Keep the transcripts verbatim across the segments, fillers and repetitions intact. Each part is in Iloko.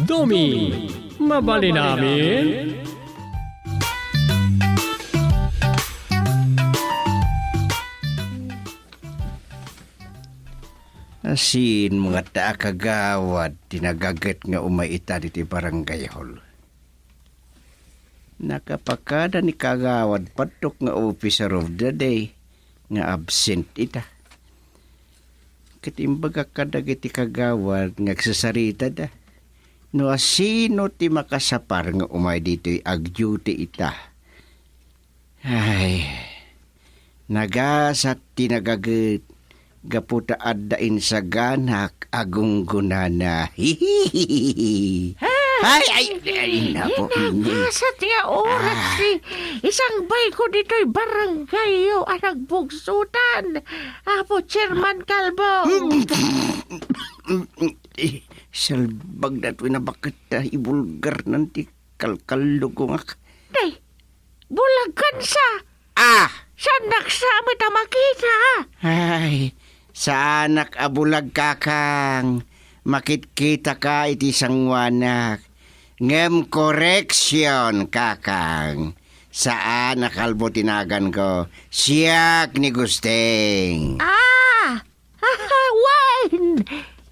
Domi, mabalin amin? Asin mo ngata a kagawad ti nagaget nga umay ita ditoy barangay hall? Nakapakada ni kagawad padtok nga officer of the day nga absent ita. Ket imbagak kadagiti kagawad nga agsasaritada no asino ti makasapar nga umay ditoy agduty ita. Ay, nagasat ti nagaget gapu ta adda insaganak a gunggonana. Ay, ay, ay, naku, ini. Nagasat nga oras Ah. ti isangbayko ditoy barangayyo a nagbugsutan, Apo Chairman Kalbo. Eh, salbag datoy a baket ta ibulgarnan ti kalkallugongak. Day, bulagkansa. Ah! Saan naksa met a makita? Ay, saanak a bulag, kakang. Makitkitaka iti sanguanak. Ngem koreksyon, kakang. Saan a Kalbo ti naganko. Siak ni Gusting. Ah! Wen!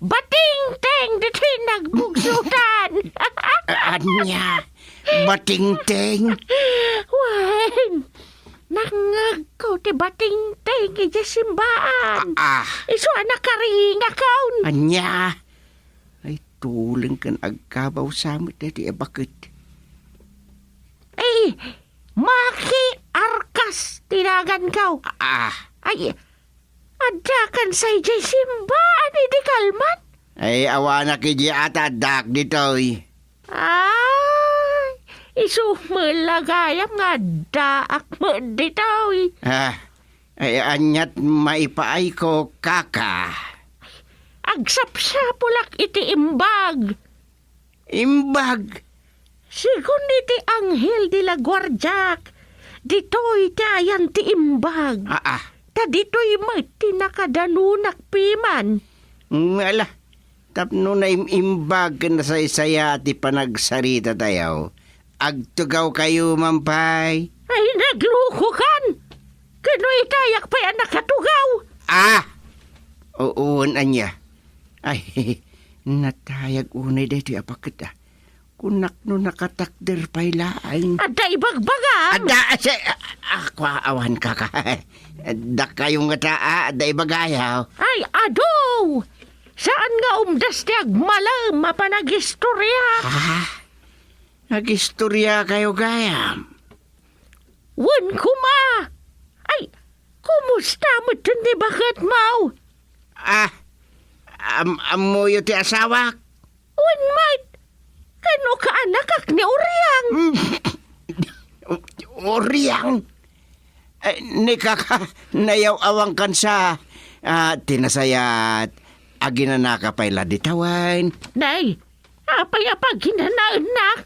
Batingteng ditoy nagbugsutan! A-, ania? Batingteng? Wen! Nangngegko ti batingteng idiay simbaan. A-, ah. Isu a nakaringakon. Ania? Ay, tuleng ken agkabaw sa met daytoy a baket. Ay, Maki Arkas ti naganko. Ah. Ay, addakansa idiay simbaan idi kalman? Ay, awanak idiay a ta addaak ditoy. Ay, isu met la gayam nga addaak met ditoy. Ah, ay, aniat maipaayko, kaka? Agsapsapulak iti imbag. Imbag? Sigun iti anghel ti laguardiak, ditoy ti ayan ti imbag. Aa. Ta ditoy met ti nakadanunak piman. Mm, ala, tapno naim-imbag ken nasaysaya ti panagsaritatayo, agtugawkayo man pay. Ay, naglukokan! Ken no itayak pay a nakatugaw? Ah! Oo, ania? Ay, natayag unay daytoy a baket, a. Kunak no nakatakder pay laeng. Adda ibagbagam? Adda, si, a, a, kua, awan, kaka. Dakayo ngata, a, adda ibagayo. Ay, adu! Saan nga umdas ti agmalem a panagistorya? Ha? Agistoriakayo gayam? Wen koma! Ay, kumusta metten ti baketmo? Ah, am-, ammoyo ti asawak? Wen met! Ken no kaanakak ni Uriang? Mm. Uriang? Eh, ni kaka, nayaw-awangkansa, ah, ti nasayaat, aginanaka pay la dita wen? Nay, apay a paginanaennak?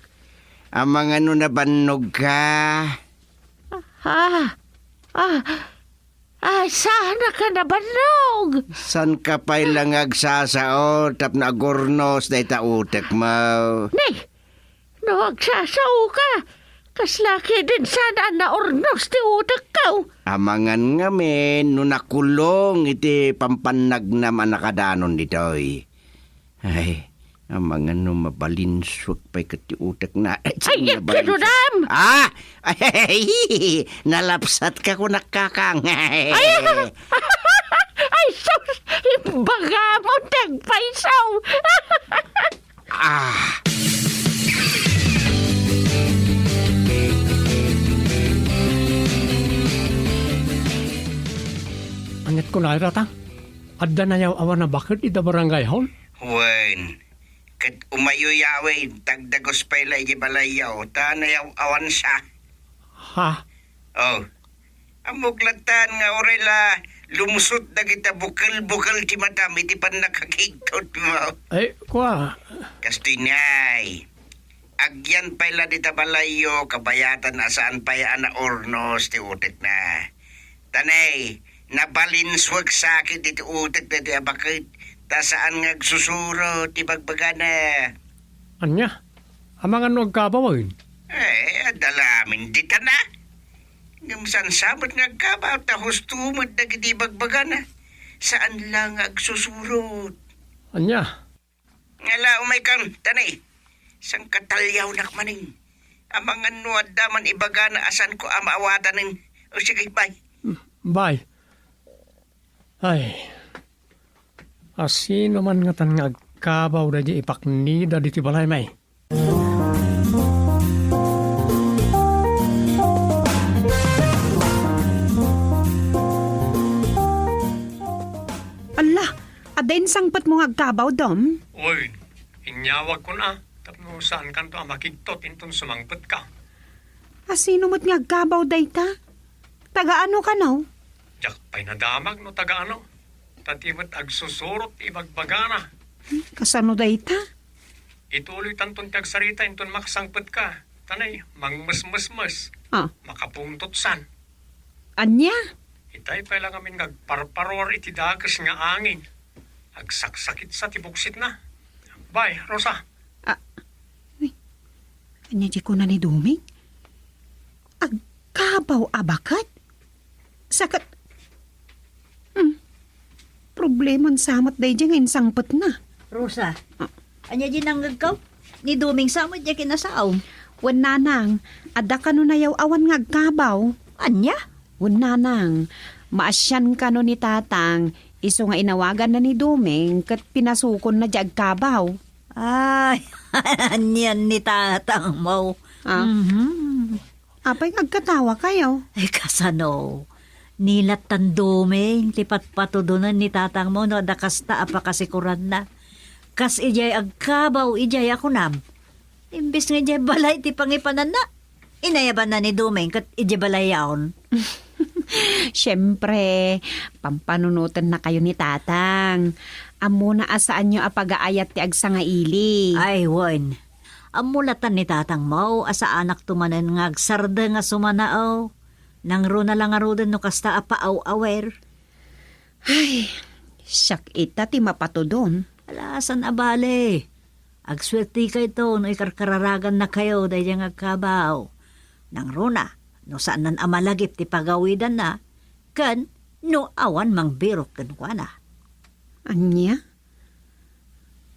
Amangan no nabannogka? Ah, ah, ah, saanaka nabannog? Saanka pay la nga agsasao tapno agurnos dayta utekmo? Nay, no agsasaoka, kasla ketdin saan a naurnos ti utekko? Amangan ngamin no nakulong iti pampannagnam a nakadanon ditoy. Ay, amangan no mabalinsuek pay ket ti utekna. Ay, ay, nabalinsuek. Kinunam! Ah! Ay, nalapsatka kunak, kakang. Ay, ay, sus! Imbagamon ti agpayso! Ah! Aniat kunayra ta? Adda nayaw-awan a baket ita barangay hall? Wen, ket umayo yawen, tagdagos pay la idiay balayyo, ta nayaw-awansa. Ha? Oh. Ammok latta nga uray la lumsot dagita bukel-bukel ti matam iti pannakakigtotmo. Ay, kua. Kastoy, nay. Agyan pay la dita balayyo, kabayatan a saan pay a naurnos ti utekna. Ta nay, nabalinsuek sakit iti utek daytoy a baket, ta saan nga agsusuro ti bagbagana. Ania? Amangan no agkabawen? Eh, adda la amin ditan a. Ngem saan sa met nga agkabaw ta husto met dagiti bagbagana. Saan la nga agsusurot. Ania? Ala, umaykan, Tanay. Sangkataliawnak manen. Amangan no adda man ibagana a saanko a maawatanen. O sige, bay. Bay. Ay. Asino man ngatan nga agkabaw daydi ipaknida ditoy balaymi? Alla, adda insangpetmo nga agkabaw, Dom? Oy, inyawagkon a, tapno saankanto a makigtot inton sumangpetka. Asino met nga agkabaw dayta? Taga ano kano? Diak pay nadamag no taga ano. Ta ti met agsusurot ti ibagbagana. Hmm, kasano dayta? Ituloytanton ti agsarita inton maksangpetka. Tanay, mangmesmesmes. Ah. Makapungtot san. Ania? Itay pay la ngamin nga agparparuar iti dakes nga angin. Agsaksakit sa ti buksitna. Bay, Rosa. Ah, uy. Ania di kuna ni Doming? Agkabaw a baket? Saket, hmm, probleman sa met daydi nga insangpetna. Rosa, ah, ania di nangngegko? Ni Doming sa met di kinasao. Wen nanang, adda kano nayaw-awan nga agkabaw? Ania? Wen nanang, maasian kano ni tatang, isu nga inawaganna ni Doming ket pinasukonna di agkabaw. Ay, anian ni tatangmo. Ah? Mhm. Apay nga agkatawa kayo? Ay, kasano? Ni lattan Doming ti patpatudonen ni tatangmo no adda kasta a pakasikuranna. Kas idiay agkabaw, idiay a kunam. Imbes nga idiay balay ti pangipananna, inayabanna ni Doming ket idiay balayaon. Siempre, pampanunotenna kayo ni tatang. Ammona a saanyo a pagaayat ti agsangaili. Ay, wen. Ammo lattan ni tatangmo a saanakto manen nga agsardeng a sumanao. Nangruna la ngaruden no kasta a paaw-awer. Ay, siak ita ti mapatudon. Ala, saan a bale. Agsuertikayto no ikarkararagannakayo daydiay nga agkabaw. Nangruna, no saannan a malagip ti pagawidanna, ken no awan mangbirok kenkuana. Ania?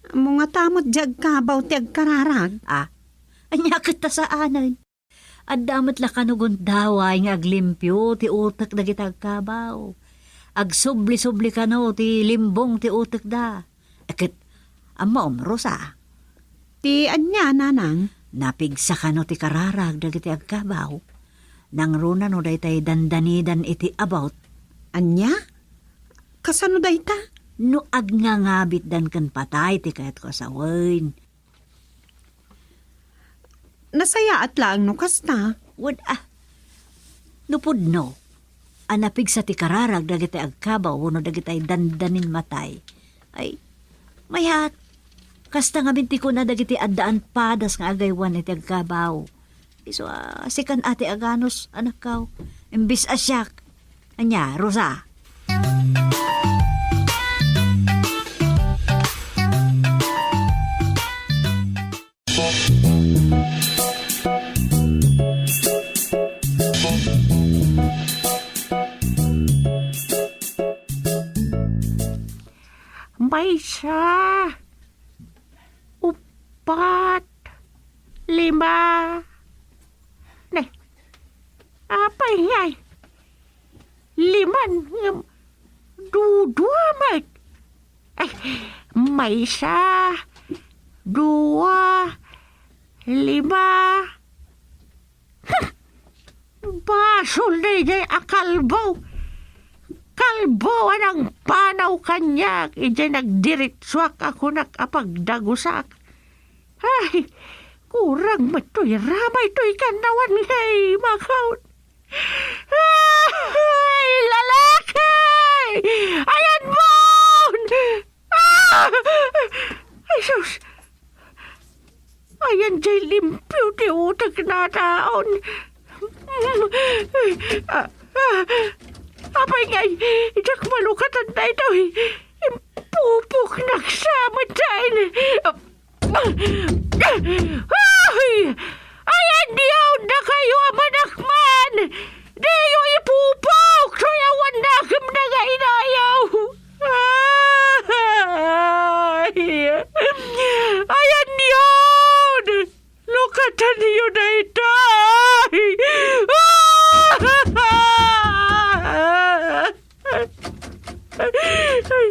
Ammo ngata met di agkabaw ti agkararag? Ah, ania ket ta saanen? Adda met la kano gundaway nga aglimpio ti utek dagiti agkabaw. Agsubli-subli kano ti limbong ti utekda. Ket, ammom, Rosa? Ti ania, nanang? Napigsa kano ti kararag dagiti agkabaw. Nangruna no daytay dandanidan iti about. Ania? Kasano dayta? No agngangabitdan ken patay ti kayatko a sawen, Nasayaat laeng no kasta. Wen a, no pudno a napigsa ti kararag dagiti agkabaw wenno dagiti dandanin matay. Ay, mayat. Kasta ngamin ti kuna dagiti addaan padas nga agaywan iti agkabaw. Isu a, sikan a ti aganus, anakkaw. Imbes a siak. Ania, Rosa? Maysa, uppat, lima. Ne, apay ngay? Liman ngem dudua met. Ay, maysa, dua, lima. Hmm. Basol daydiay a kalbo. Kalbo a nangpanaw kaniak idiay nagdiritsuak a kunak a pagdagusak. Ay, kurang met toy ramay toy kannawan nga immakon. Ay, lalaki! Ayan mon! Ah! Ay, sus! Ayan jay limpio ti utek nataon. Ah, ah, apay ngay, diak malukatan daytoy. Impupoknak sa met daytoy. Ay! Ay, ania dakayo a manakman! Diyo ipupok toy awan nakemna nga inayaw! Ay! Ay, ania! Lukatanyo daytoy! Ay,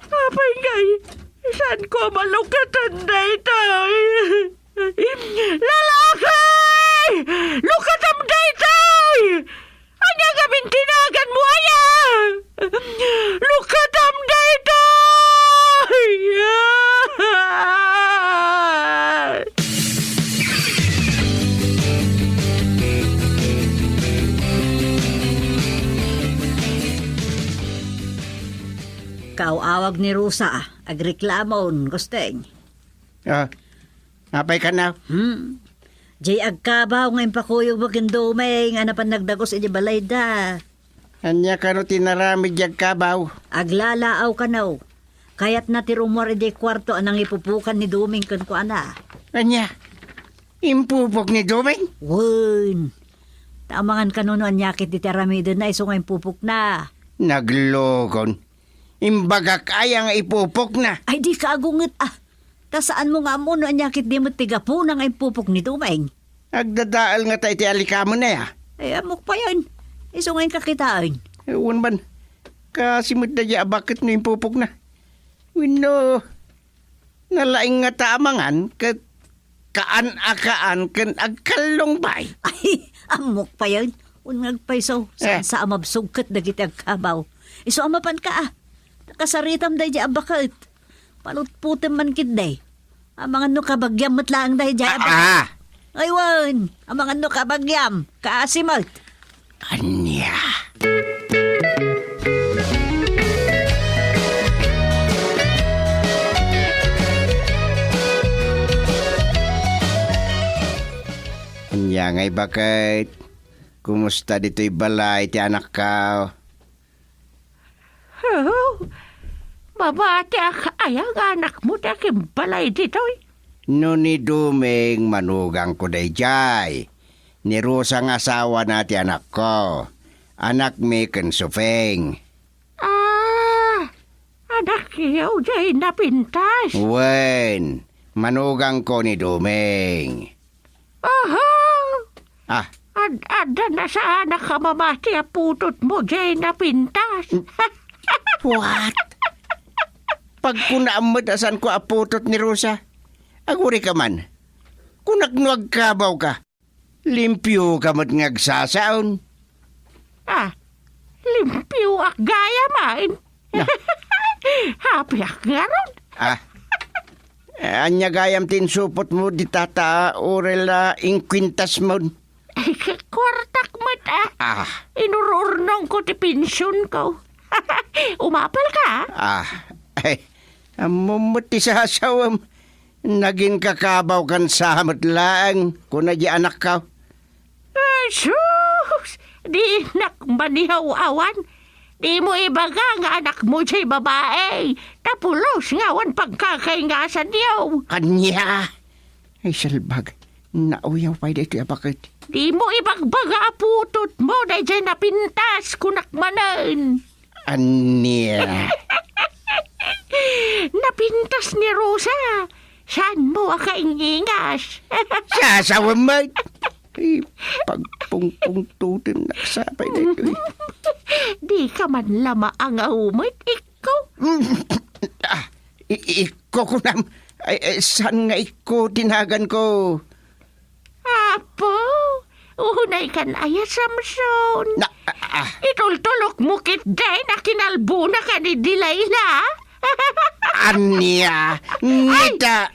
apay ngay, saan ko malukatan daytoy? Lalaki! Lukatam daytoy! Ania ngamin ti naganmo aya? Lukatam daytoy! Kaaw-awag ni Rosa, agreklamon, Gusteng. Ah, apay kano? Hmm. Jay agkabaw nga impakuyogmo ken Doming a napan nagdagus iti balayda. Ania kano ti naramid jay agkabaw? Aglalaaw kano. Kayatna ti rummuar idiay kuarto a nangipupokan ni Doming kenkuana. Ania? Impupok ni Doming? Wen. Ta amangan kano no ania ket ti aramidenna isu nga impupokna. Naglokon. Imbagak aya nga ipupokna? Ay, dika agunget, ah. Ta saanmo nga ammo no ania ket di met ti gapuna nga impupok ni Doming. Agdadael ngata iti alikamenna, ya? Ay, ammok payen. Isu nga inka kitaen. Eh, wen man. Kaasi met daydiay a baket no impupokna. Wenno, nalaing ngata a mangan ket kaan a kaan ken agkallungbay. Ay, ammok payen. Wen nga agpayso, Eh. saan sa a mabsugket dagiti agkabaw. Isu a mapanka, ah. Kasaritam daydiay a baket. Palutpotem man ketdi. Amangan no kabagiam met laeng daydiay a baket. Ah, ah. Ay, wen, amangan no kabagiam, kaasi met. Ania? Ania ngay baket? Kumusta ditoy balay ti anakko? Oh, mabatiak aya nga anakmo ti akimbalay ditoy? No ni Doming, manugangko daydiay. Ni Rosa nga asawana ti anakko. Anakmi ken Suping. Ah, anakyo jay napintas? Wen, manugangko ni Doming. Aha! Ah. Ad-, adda na saan a kamamati a putotmo jay napintas. What? Pagkunaam met a saanko a putot ni Rosa. Agurika man. Kunak no agkabawka. Limpioka met nga agsasaon. Ah, limpioak gayam, ah. Na. Hapiak ngarud. Ah. Ania gayam ti insupotmo dita ta uray la inkuintasmon? Ay, kuartak met, ah. Ah. Inur-urnongko ti pensionko. Umapalka, ah? Ah. Ay, ammom met ti sasawem. Naginkakabawkan sa met laeng, kuna di anakko. Asus! Dinak maniaw-awan. Dimo ibaga nga anakmo jay babai. Ta pulos nga awan pagkakaingasanyo. Ania? Ay, salbag. Nauyaw pay daytoy a baket. Dimo ibagbaga a putotmo dayjay napintas, kunak manen. Ania? Napintas ni Rosa. Saanmo a kaingingas? Sasawem met. Ay, pagpungpungtoten naksapay daytoy. Dika man la maangaw met, ikko. Ah, i-, ikko kunam. Ay, ay, saan nga ikko ti naganko? Apo, unay kan aya, Samson. Na, ah, ah. Itultulokmo ketdi a kinalbona ken ni Delilah? Ania? Ay! Ngata.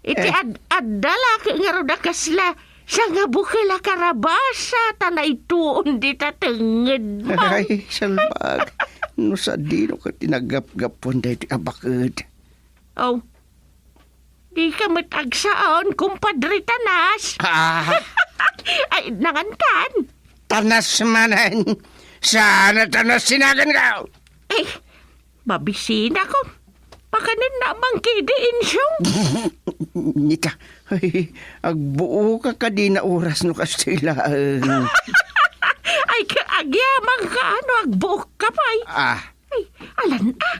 Iti Eh. ad-, adda la ket ngarud a kasla sangabukel a karabasa ta naituon dita tengngedmo. Ay, salbag. No sadino ket ti naggapgapuan daytoy a baket? Oh, dika met agsao, kumpadre Tanas. Ah. Ay, nangankan? Tanas manen. Saan a Tanas ti naganko? Ay, mabisinako. Pakanenna a mangkidi, Insyong. Nita, ay, agbuok ka kadi na oras no kastoy laeng. Ay, ka-, agyaman ka, ano, agbuok ka pay? Ah. Ay, alan, ah,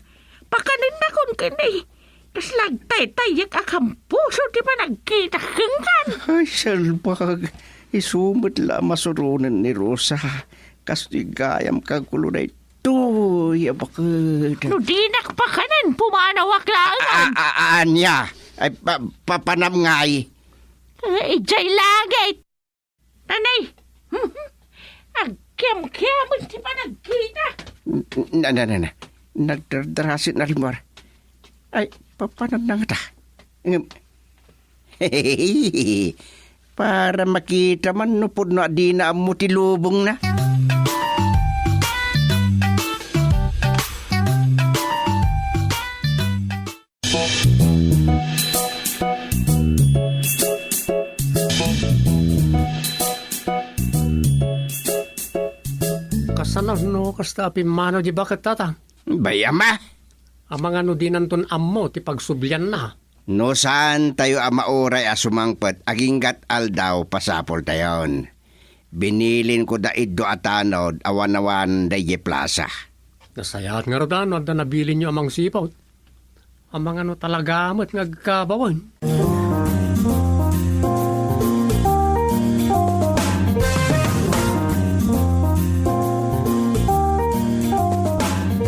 pakanennakon ken, eh. Kasla agtaytayek a kampuso ti panagkita kenkan. Ay, salbag. Isu met la a masuronen ni Rosa. Kastoy gayam kagulo daytoy a baket. No dinak pakanen, pumanawak laeng. A-, a-, a-, ania? Ay, pa-, papanam ngay? Eh, idiay langit. Nanay! Agkiamkiam ti panagkita. Na, na, na, na. Nagdardarasi na rimor. Ay, papanam na ngata. Ngem, para makita man no pudno a dina ammo ti lubongna. Kasano no kasta a pimmanaw di baket, Tatang? Bay-am a. Amangan no dinanton ammo ti pagsublianna. No saantayo a mauray a sumangpet aginggat aldaw, pasapultayon. Binilinko da iddo a tanod awan-awan daydiay plasa. Nasayaat ngarud no adda nabilinyo a mangsiput. Amangan no talaga met nga agkabawen.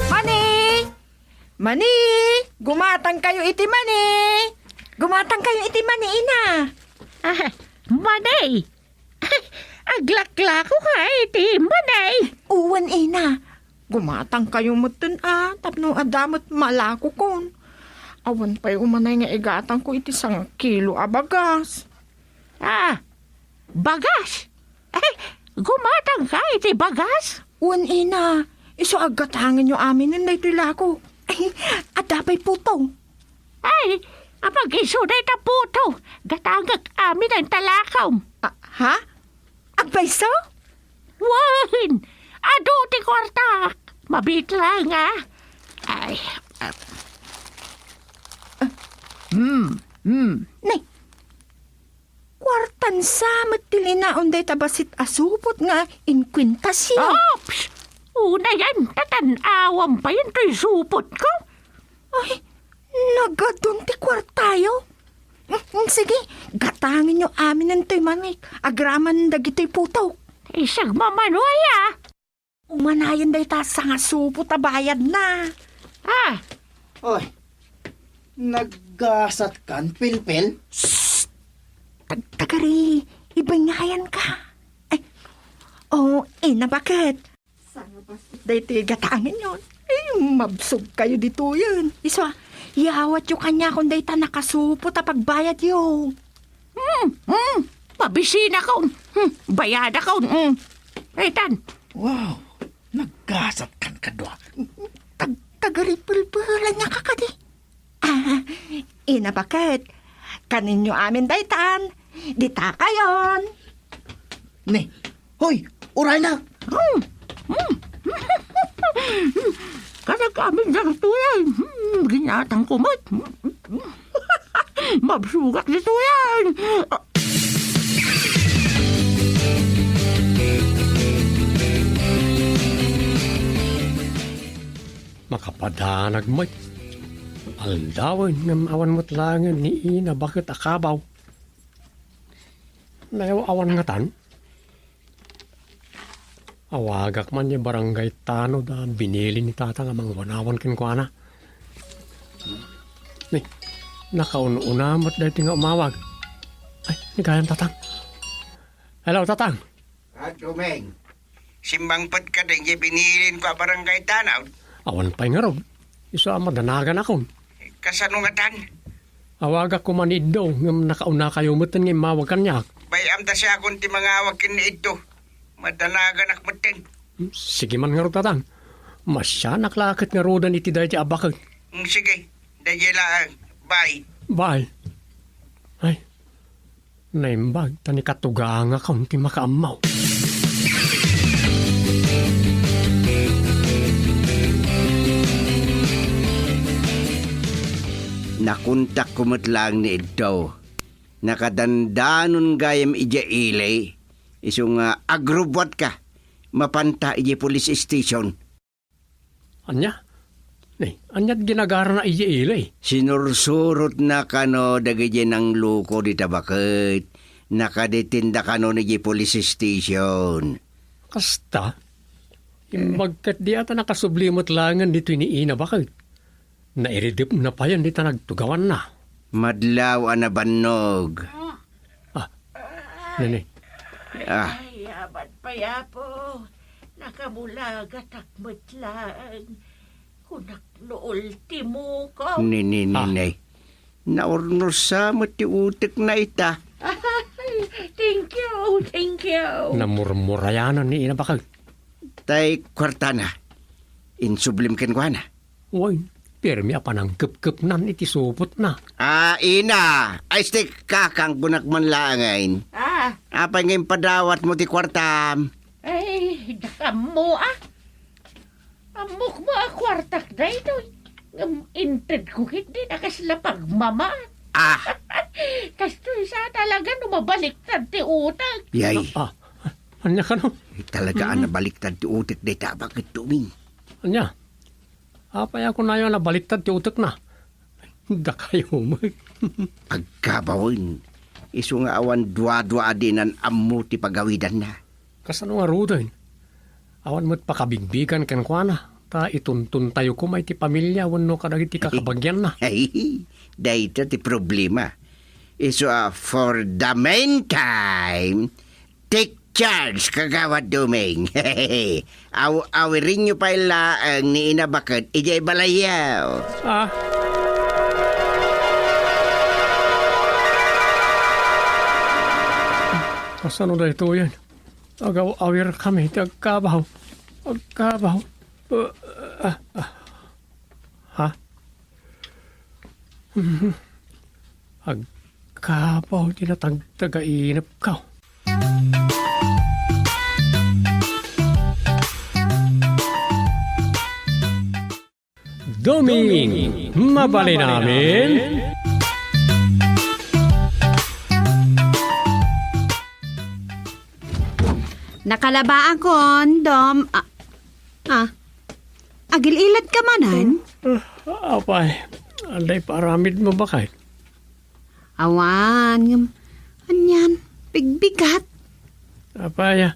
Mani! Mani! Gumatangkayo iti mani! Gumatangkayo iti mani, ina! Ah, mani! Aglaklako ka iti mani? Wen, ina. Gumatangkayo metten a, tapno adda met malakokon. Awan pay umanay nga igatangko iti sangakilo a bagas. Ah, bagas? Ay, gumatang ka iti bagas? Wen, ina, isu a gatangenyo aminen daytoy lako. Ay, adda pay puto. Ay, apag-isu dayta puto. Gatangek aminen ta lakom. Ah, ha? Agpayso? Wen, adu ti kuartak. Mabiit lang, ah. Ay, ah. Hmm, hmm. Nay, kuartan sa met ti linaon dayta bassit a supot nga inkuentasyo. Ops! Unayan, tatan-awam pay intoy supotko. Ay, nagadun ti kuartayo. Mm, sige, gatangenyo aminen toy manik agraman dagitoy putok. Isag mamano aya? Umanayen dayta sangasupot a bayadna. Ah. Oy, naggasatkan, Pilpil? Shh! Tag-, tagari, ibangayan ka. Ay, oh, eh, nabaket? Daytoy gatangenyon. Eh, mabsog kayo ditoyen. Isu a, iyawatyo kaniakon dayta nakasupot a pagbayadyo. Hmm, hmm. Pabisinakon. Hmm, bayadakon. Hmm. Itan. Wow, naggasatkan kadua. Tag-, tagaripelpelan niya ka kadi. Ah, ina, baket? Kaninyo amin daytan. Dita kayon. Ni, hoy, uray na. Hmm. Hmm. Kanak amin dagitoy. Hmm, ginatang ko met. Mabsugak ditoy. Makapadanag met. Aldawen ngem awan met laengen ni ina baket a kabaw. Nayaw-awan ngatan? Awagak man ni barangay tanod a binili ni Tatang a mangwanawan kenkuana. Ni, nakaun-una met daytoy nga umawag. Ay, ni gayam, Tatang. Hello, Tatang. Ah, Domeng. Simmangpet ka daydiay binilinko a barangay tanod? Awan pay ngarud. Isu a madanaganakon. Kasano ngatan? Awagak koma ni Iddo, ngem nakaunakayo metten nga immawag kaniak. Bay-am ta siakon ti mangawag ken ni Iddo. Madanaganak metten. Sige man ngarud, Tatang. Masianak la ket ngaruden iti daydiay a baket. Mm, sige. Daydiay laeng. Bye. Bye. Ay, naimbag ta ni katugangakon ti makaammo. Nakontakko met laeng ni Edto. Nakadandanon gayam idiay ili. Isu nga agrubbuatka. Mapanta idiay police station. Ania? Ni, ania't ginagarana idiay ili? Sinursurotna kano dagiti nangloko dita baket. Nakadetenida kano idiay police station. Kasta? Imbag ket di ata nakasubli met laengen ditoy ni Ina baket. Nairidepna payen dita nagtugawanna. Madlaw a nabannog. Ah, nini? Ah. Ay, abat pay, Apo. Nakamulagatak met laeng. Kunak no ultimo ko. Nini, Ah. Ninay. Naurnosa met ti utekna ita. Thank you, thank you. Namurmurayanan ni Ina baket. Tay kuartana. Insublim kenkuana. Wen, pirmi a panangkepkepnan iti supotna. Ah, Ina, ay, istek kakang kunak man laengen. Ah. Apay nga impadawatmo ti kuartam? Ay, dakam mo, ah. Ammok mo a kuartak daytoy. Ngem intedko ketdi a kasla pagmamaat. Ah. Kastoy sa talaga no mabaliktad ti utek. Yay. Ah, ah. Ania kano? Ay, talaga a nabaliktad ti utek dayta a baket, Doming. Ania? Apay a kunayo a nabaliktad ti utekna? Dakayo met. Agkabawen. Isu nga awan duadua a dinan ammo ti pagawidanna. Kasano ngaruden? Awan met pakabigbigan kenkuana, ta ituntuntayo koma iti pamilia wenno kadagiti kakabagianna. Ay, dayta ti problema. Isu a for the meantime, take charge, Kagawad Doming. Aw-, awirenyo pay laeng ni Ina baket idiay balayyo. Ah. Kasano daytoyen? Agaw-awir kami ti agkabaw. Agkabaw. Uh, ah, ah. Ha? Mhm. Agkabaw ti natagtag a inepko. Doming, mabalin amin? Nakalabaakon, Dom. Ah, ah. Agil-ilad ka manen? Ah, apay, adda iparamidmo baket? Awan, ngem, anian, bigbigat. Apay, ah,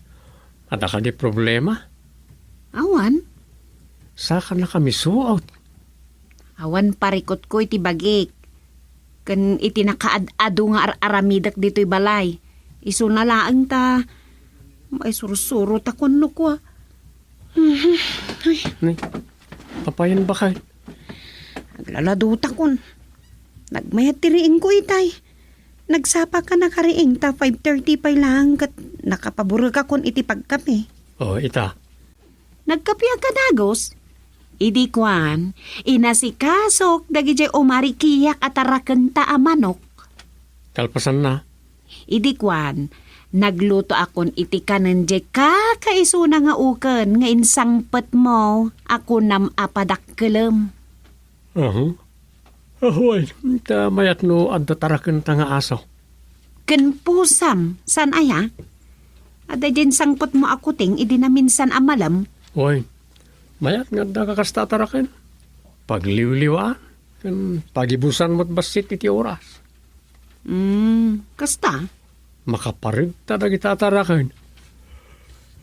adda kadi problema? Awan. Saka nakamisuot. Awan parikutko iti bagik. Ken iti nakaad-ado nga ar-aramidek ditoy balay. Isuna laeng ta, maisursuro ta kunno kua. Mhm. Ay. Ni, apayen baket? Aglaladutakon. Nagmayat ti riingko itay. Nagsapa ka nakariing ta five thirty pay laeng ket nakapaburekakon iti pagkape. Oh, ita. Nagkape a kadagus? Idi kuan, inasikasok dagidiay umarikiak a tarakenta a manok. Kalpasanna? Idi kuan, naglutoakon iti kanen diay kakaisuna nga uken nga insangpetmo a kunam a padakkelem. Aha. Ahuy, ta mayat no adda tarakenta nga aso. Ken pusam, saan aya? Adda diay insangpetmo a kuting idi naminsan a malem. Oy, mayat nga adda kakasta a taraken. Pagliwliwaan, ken pagibusan met bassit iti oras. Mm, kasta? Makaparegta dagita a taraken.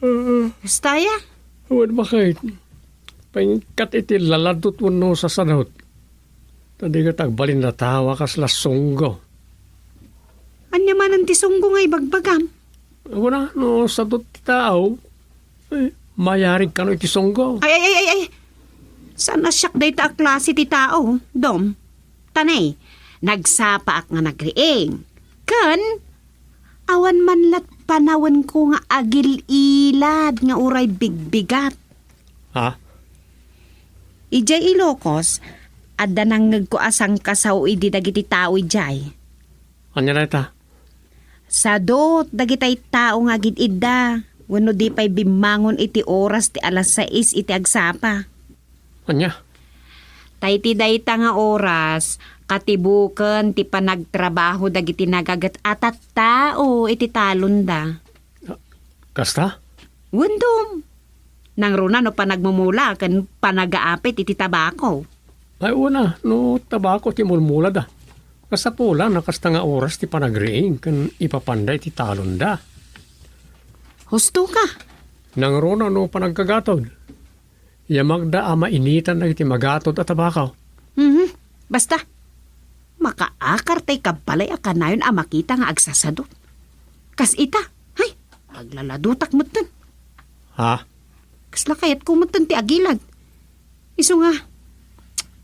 Ah. Kasta aya? Wen, baket. Pengkat iti laladot wenno sasadot. Ta di ket agbalin a tao a kasla sunggo. Ania manen ti sunggo nga ibagbagam? Kuna, no sadot ti tao, eh, mayarig kano iti sunggo. Ay, ay, ay, ay, ay. Saan a siak dayta a klase ti tao, Dom? Ta ne, nagsapaak nga nagriing. Ken, awan man la't panawenko nga agil-ilad nga uray bigbigat. Ha? Idiay Ilocos, adda nangngegko a sangkasao idi dagiti tao idiay. Ania dayta? Sadot dagitay tao nga agid-idda, wenno di pay bimmangon iti oras ti alas sais iti agsapa. Ania? Ta iti dayta nga oras, katibuken ti panagtrabaho dagiti nagaget a tattao iti talonda. Kasta? Wen, Dom. Nangruna no panagmumula ken panagaapit iti tabako. Ay, una, no tabako ti mulmulada. Kasapulan a kasta nga oras ti panagriing ken ipapanda iti talonda. Husto ka. Nangruna no panagkagatod. Yamagda a mainitan dagiti magatod a tabako. Mhm. Basta, makaakar tay kabbalay a kanayon a makita nga agsasado. Kas ita, hay, aglaladutak metten. Ha? Kasla kayatko metten ti agilad. Isu nga,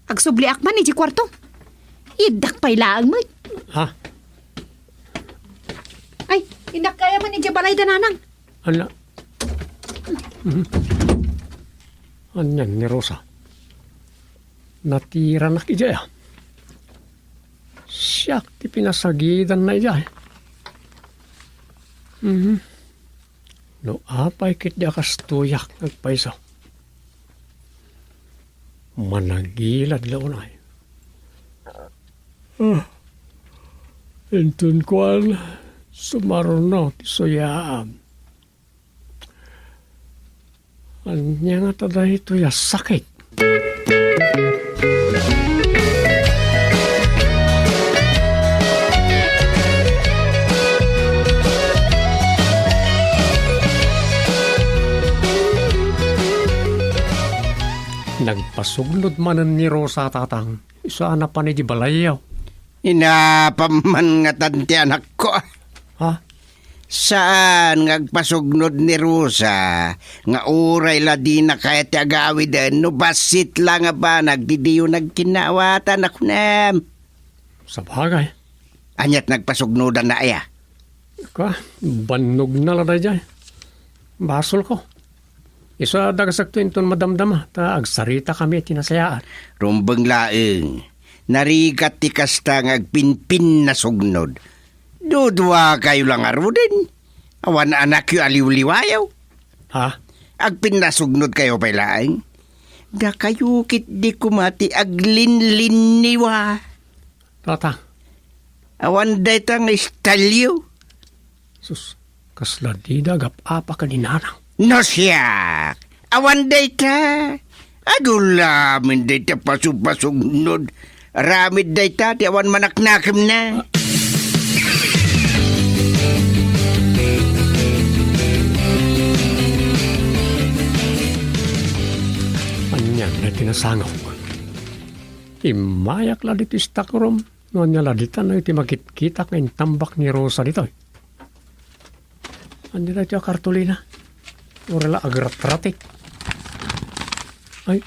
agsubliak man iti kuarto. Iddak pay laeng met. Ha? Ay, iddak kaya man iti balay da nanang. Ala. Mhm. Anian ni Rosa? Natiranak idiay, a. Siak ti pinasagidanna idiay. Mhm. No apay ketdi a kastoyak nga agpayso. Managilad la unay. Ah, inton kuan, sumarno ti suyaam. Ania ngata daytoy a sakit? Nagpasugnod manen ni Rosa, tatang. Isu a napan iti balayyo. Inapam man ngatan ti anakko. Ha? Saan nga agpasugnod ni Rosa nga uray la dina kayat ti agawiden no bassit la nga banag ti diyo nagkinnaawatan a kunam. Sabagay. Aniat nagpasugnodanna aya? Ka, bannogna la daydiay. Basolko. Isu a dagasakto inton madamdama, ta agsaritakami iti nasayaat. Rumbeng laeng, narigat ti kasta nga agpinpinnasugnod. Duduakayo la ngaruden. Awan anakyo a liwliwayo. Ha? Agpinnasugnodkayo pay laeng. Dakayo ketdi koma ti aglinlinniwa. Tata. Awan dayta nga istalyo. Sus, kasla dida agap-apa ken ni nanang. No siak, awan dayta. Adu lamin dayta pasupasugnod. Aramid dayta ti awan manaknakemna. Anian daytoy nasangok? Immayak la ditoy stockroom. No ania la dita, no iti makitkitak nga intambak ni Rosa ditoy. Ania daytoy a kartolina? Uray la agratratik. Ay,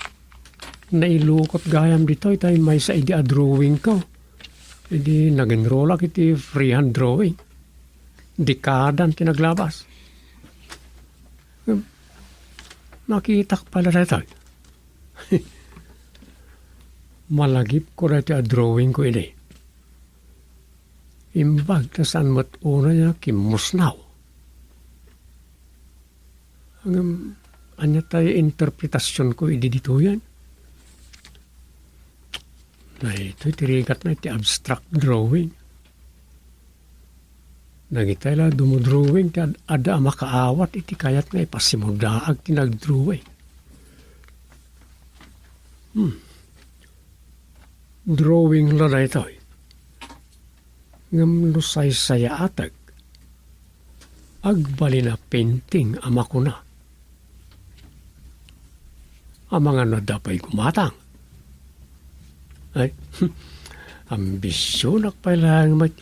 nailukot gayam ditoy tay maysa idi a drawingko. Idi nag-enrollak iti freehand drawing. Dekadan ti naglabas. Makitak pay la daytoy. Malagipko daytoy a drawingko idi. Imbag ta saan met unay a kimmusnaw. Ngem, ania tay interpretasionko idi ditoyen? Daytoy ti rigatna iti abstract drawing. Dagitay la dumodrawing ti ad-, adda a makaawat iti kayat nga ipasimudaag ti nagdrawing. Hmm. Drawing la daytoy. Ngem no saysayaatek, agbalin a painting a makuna, amangan no adda pay gumatang. Ay, ambisionak pay laeng met.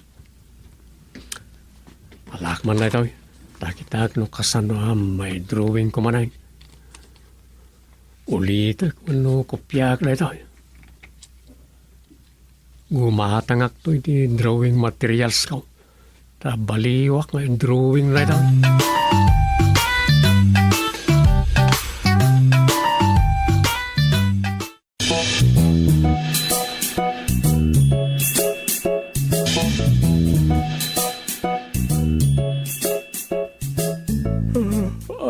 Alaak man daytoy. Ta kitak no kasano a maidrawingko manen. Ulitek wenno kopiaek daytoy. Gumatangakto iti drawing materialsko. Ta baliwak nga drawing daytoy.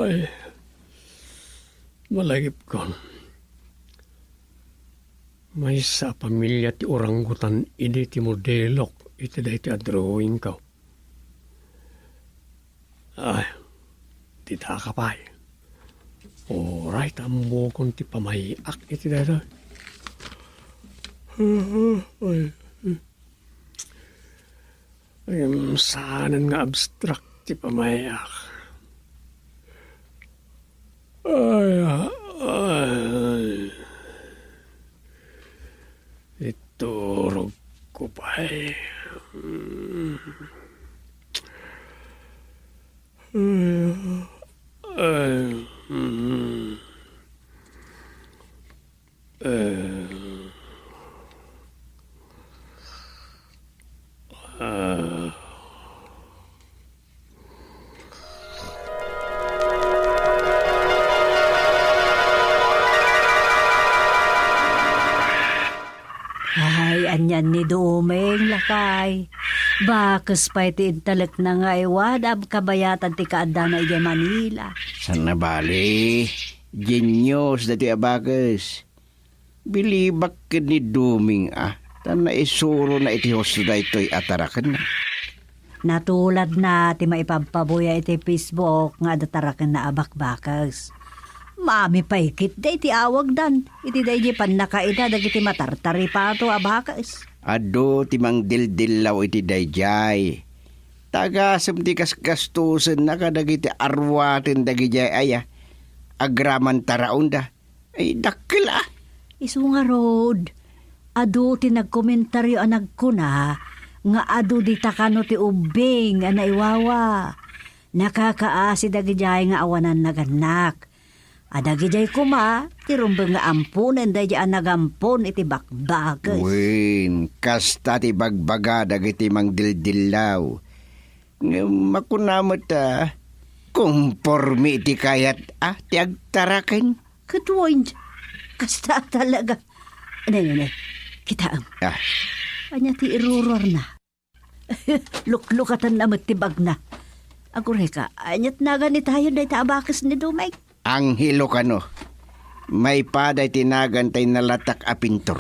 Ay, malagipko. Maysa a pamilia ti orangutan idi ti modelok iti daytoy a drawingko. Ay, dita ka pay. Uray ta ammokon ti pamay-ak iti daytoy. Ay, ay, saanen nga abstract ti pamay-ak. Ay, ay. Iturogko pay. Ay, anian ni Doming, lakay. Bakes pay ti intalekna nga aywad a kabayatan ti kaaddana idiay Manila. Saan a bale, genius daytoy a bakes. Bilibak ken ni Doming a, ta naisurona iti husto daytoy a tarakenna. Natuladna ti maipabpabuya iti Facebook nga adda tarakenna a bakbakes. Maami pay ketdi ti awagdan iti daydiay pannakaida dagiti matartaripato a bakes. Adu ti mangdildillaw iti daydiay. Ta agasem ti kasgastosenna kadagiti aruaten dagidiay aya agraman taraonda. Ay, dakkel a. Isu ngarud, adu ti nagkomentario a nagkuna nga adu dita kano ti ubbing a naiwawa. Nakakaasi dagidiay nga awanan nagannak. A dagidiay koma ti rumbeng nga amponen daydiay a nagampon iti bakbakes. Wen, kasta ti bagbaga dagiti mangdildillaw. Ngem makuna met a, kompormi iti kayat a ti agtaraken. Ket wen, kasta talaga. Ne, ne, ne. Kitaem. Ah. Ania ti iruruarna? Luklukatenna met ti bagna. Agurayka, ania ti nagan itayo dayta a bakes ni Doming? Angelo kano. Maipada iti nagan tay nalatak a pintor.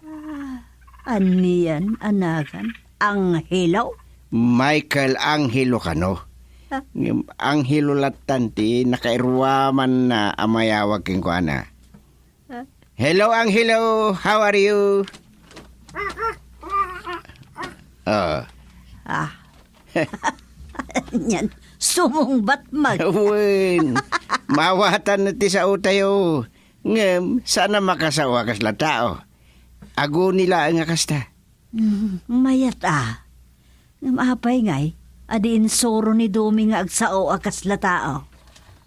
Ah, anian a nagan? Angelo? Michael Angelo kano. Ah. Ngem Angelo lattan ti nakairuamanna a mayawag kenkuana. Ah. "Hello, Angelo. How are you?" Ah. Ah. Anian, sumungbat met. Wen, maawatanna ti saotayo. Ngem, saan a makasao a kasla tao. Aguni laeng a kasta. Hmm, mayat a. Ngem apay ngay, adi insuro ni Doming nga agsao a kasla tao?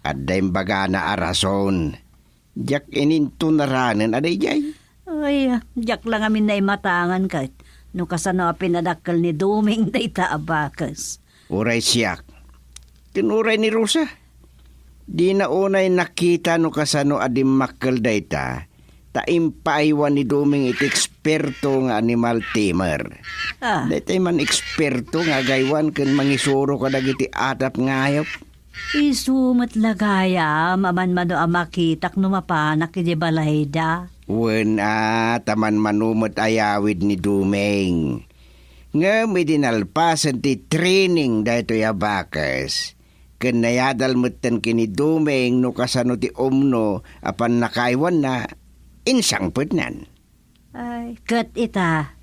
Adda imbagana a rason. Diak inintunaranen a daydiay. Ay, diak la ngamin naimatangan ket no kasano a pinadakkel ni Doming dayta a bakes. Uray siak, ken uray ni Rosa, dina unay nakita no kasano a dimmakkel dayta, ta impaaywan ni Doming iti eksperto nga animal tamer. Ah. Daytay man eksperto nga agaywan ken mangisuro kadagiti atap nga ayup. Isu met la gayam a manmano a makitak no mapanak idiay balayda. Wen a, ta manmano met ayawid ni Doming. Ngem idi nalpasen ti training daytoy a bakes, ken nayadal metten ken ni Doming no kasano ti umno a pannakaaywanna, insangpetnan. Ay, ket ita,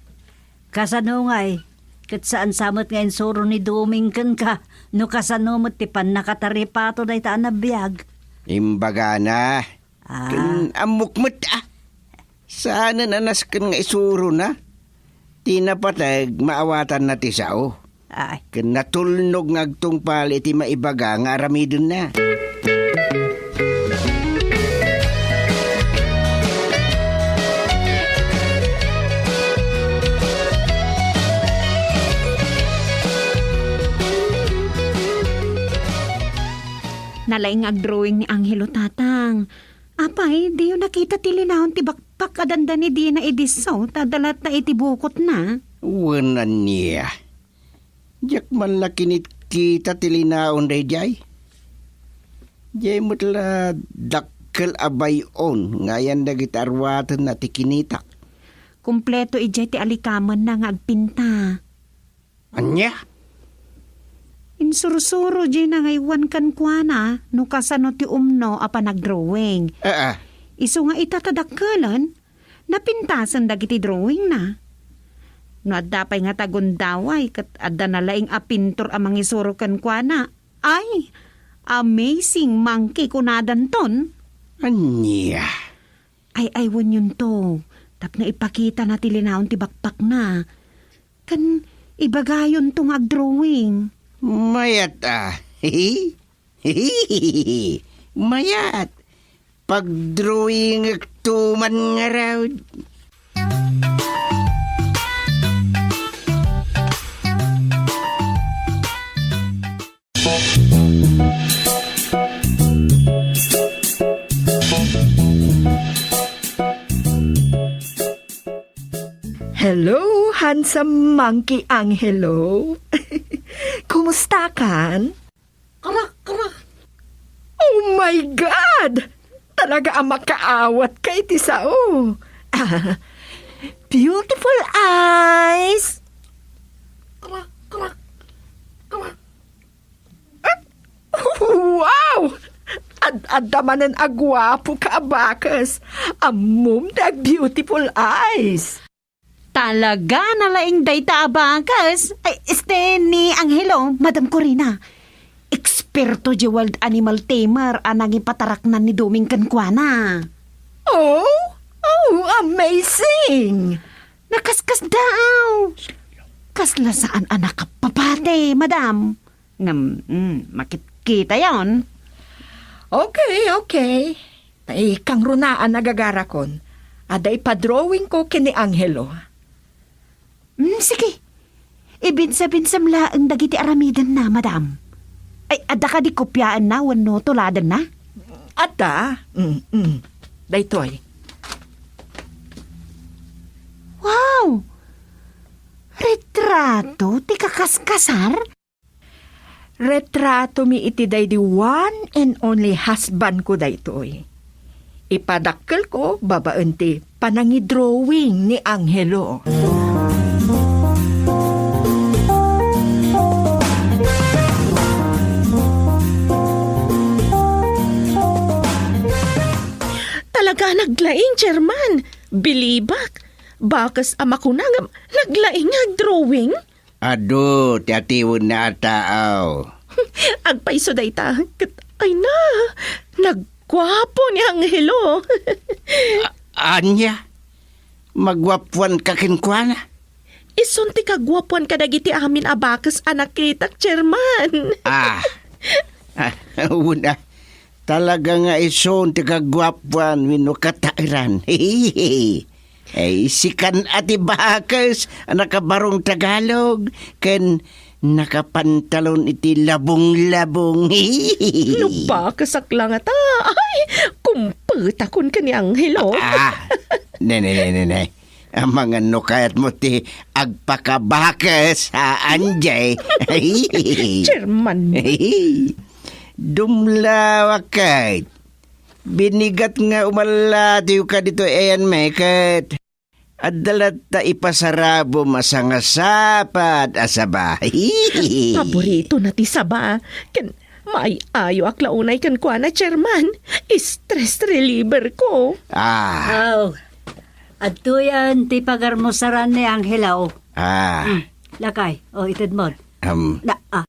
kasano ngay? Ket saan sa met nga insuro ni Doming kenka no kasano met ti pannakataripato dayta a nabiag? Imbagana. Ah. Ken ammok met, ah. Saanen a nasken nga isurona. Ti napateg, maawatanna ti sao. Ay. Ken natulnog nga agtungpal iti maibaga nga aramidenna. Nalaing nga agdrawing ni Angelo, Tatang. Apay, diyo nakita ti linaon ti bakbak a dandani dina idi isu, ta adda latta iti bukotna? Wen, ania. Diak man la kinitkita ti linaon daydiay. Diay met la dakkel a bay-on nga ayan dagiti aruatenna ti kinitak. Kompleto idiay ti alikamenna nga agpinta. Ania? Insursuro diay nangaywan kenkuana no kasano ti umno a panagdrawing. Aa. Isu nga ita ta dakkelen, napintasen dagiti drawingna. No adda pay nga tagundaway ket adda nalaing a pintor a mangisuro kenkuana, ay, amazing monkey kunadanton. Ania? Ay-aywanyonto tapno ipakitana ti linaon ti bakbakna. Ken ibagayonto nga agdrawing. Mayat a. Mayat. Pagdrawingekto man ngarud. Hello, handsome monkey Angelo. Kumusta kan? Kara, kara. Oh my God! Talaga a makaawat ka iti sao. Ah, beautiful eyes! Kara, kara, kara. Wow! Ad-adda manen a guapo ka a bakes. Ammom ti ag-beautiful eyes. Talaga, nalaing dayta a bakes. Ay, este ni Angelo, Madam Corina. Eksperto di wild animal tamer a nangipataraknan ni Doming kenkuana. Oh? Oh, amazing! Nakaskasdaaw. Kasla saan a nakapapati, madam. Ngem, mm, makitkitayon. Okay, okay. Ikangrunaan a gagarakon. Adda ipadrawingko ken ni Angelo. Mm, sige. Ibinsa-binsam laeng dagiti aramidenna, madam. Ay, adda kadi kopiaenna wenno tuladenna? Adda. Mm, mm. Daytoy. Wow! Retrato ti kakaskasar? Retratomi iti daydi one and only husbandko daytoy. Ipadakkelko babaen ti panangidrawing ni Angelo. Talaga a naglaing, Chairman. Bilibak. Bakes a makuna nga naglaing nga agdrawing? Adu ti atiwenna a taaw. Agpayso dayta, ket, ay na, nagguapo ni Angelo. A-, ania? Maguapuan ka kenkuana? Isun ti kaguapuan kadagiti amin a bakes a nakitak, Chairman. Ah. Ah, una, talaga nga isun ti kaguapuan wenno kataeran. Ay, sikan a ti bakes a nakabarong Tagalog ken nakapantalon iti labong-labong. No bakesak la ngata, ay, kumpetakon ken ni Angelo. Ah, ne, ne, ne, ne, ne. Amangan no kayatmo ti agpakabakes, ha, Anjay? Chairman. Dumlawa ket. Binigat nga umallatiw ka ditoy ayan, Meket. Adda latta ipasarabom a sangasapad a saba. Paborito na ti saba. Ken maay-ayoak la unay kenkuana, Chairman. Stress reliever ko. Ah. Aw, adtoyan ti pagarmusaran ni Angelo. Ah. Hmm, lakay, o, itedmod. Um. Na, ah.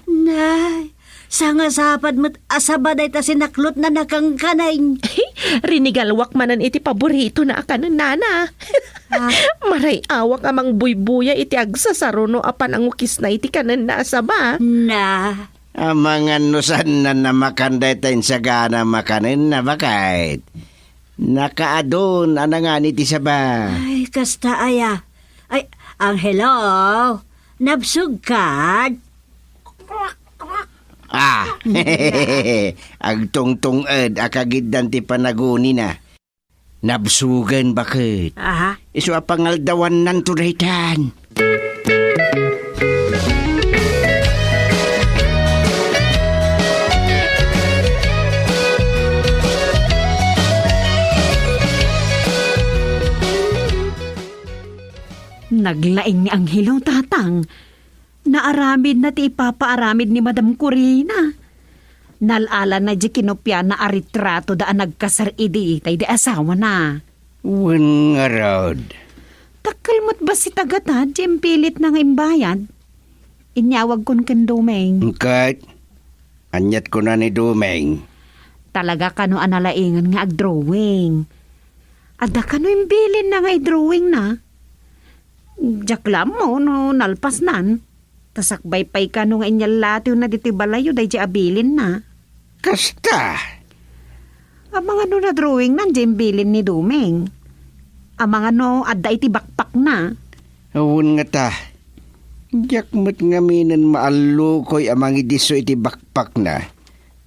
Nay, sangasapad met a saba dayta sinaklotna a kankaneng. Rinigaluak manen iti paboritona a kanennana. Ah. Maray-awak a mangbuybuya iti agsasaruno a panangukisna iti kanenna a saba. Na. Amangan no saanna a makan dayta insagana a makanenna, baket. Nakaadun a nangan iti saba. Ay, kasta aya. Ay, Angelo, nabsog kad? Ah, agtungtung-ed a kagiddan ti panagunina. Nabsugen, baket. Aha. Isu a pangaldawannanto daytan. Naglaing ni Angelo, Tatang. Naaramidna ti ipapaaramid ni Madam Corina. Nal-alanna di kinupiana a retrato da a nagkasar idi tay di asawana. Wen ngarud. Dakkel met bassit a gatad di impilitna nga imbayad. Inyawagkon ken Doming. Ket, aniat kuna ni Doming? Talaga kano a nalaingan nga agdrawing. Adda kano imbilinna nga idrawingna? Diak la ammo no nalpasnan. Ta sakbay pay kano nga inyallatiwna ditoy balayyo daydi abilinna. Kasta? Amangano nadrawingnan di imbilin ni Doming? Amangano adda iti bakpakna? Awan ngata. Diak met ngaminen maallukoy a mangidisso iti bakpakna.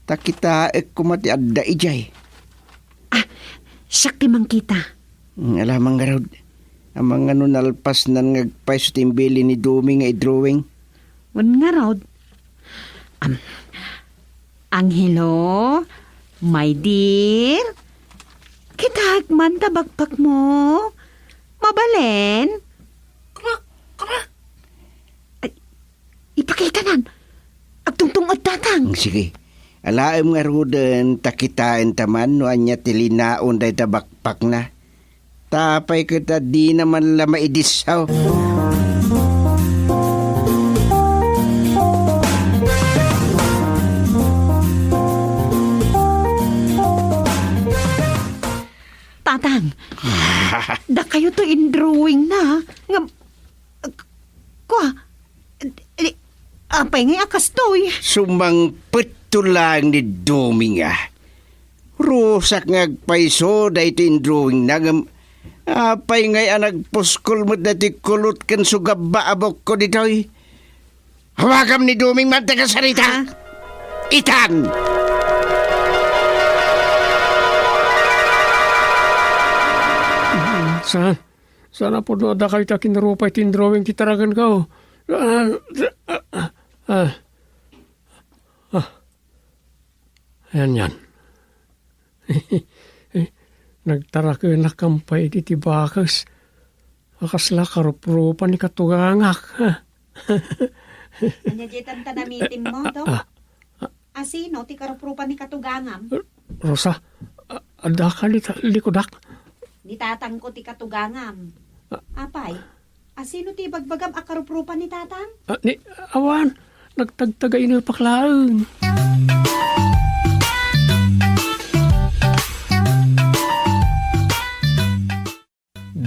Ta kitaek koma ti adda idiay. Ah, siak ti mangkita. Mm, ala man ngarud. Amangano nalpasnan nga agpayso ti imbilin ni Doming nga idrawing? Wen ngarud. Am, Angelo, my dear, kitaek man ta bakpakmo. Mabalin? Ay, ipakitanan. Agtungtung-ed, Tatang. Mm, sige. Alaem ngaruden, ta kitaenta man no ania ti linaon dayta bakpakna. Ta apay ket a dina man la maidissaw. Tatang, dakayo to indrawingna, ngem, kua, di, apay ngay a kastoy? Sumangpet to laeng ni Doming a. Rusak nga agpayso daytoy indrawingna, ngem apay ngay a nagpuskol met daytoy kulot ken sugabba a bukko ditoy? Awagam ni Doming man ti kasarita. Ah. Itan! Sa, sana pudno a dakayo ti akinrupay ti indrawing ti taragenko. Ah, ah, ah, ah. Ah. Ayan yan. Nagtarakenak pay iti ti bakes a kasla karuprupan ni katugangak. Ania ditan ta namitim mo, Dok? Ah, ah. Asino ti karuprupan ni katugangam? Rosa, a-, adda ka li-, likudak? Ni tatangko ti katugangam. Ah. Apay, asino ti ibagbagam a karuprupan ni tatang? Ah, ni, awan, nagtagtaga inepak laeng.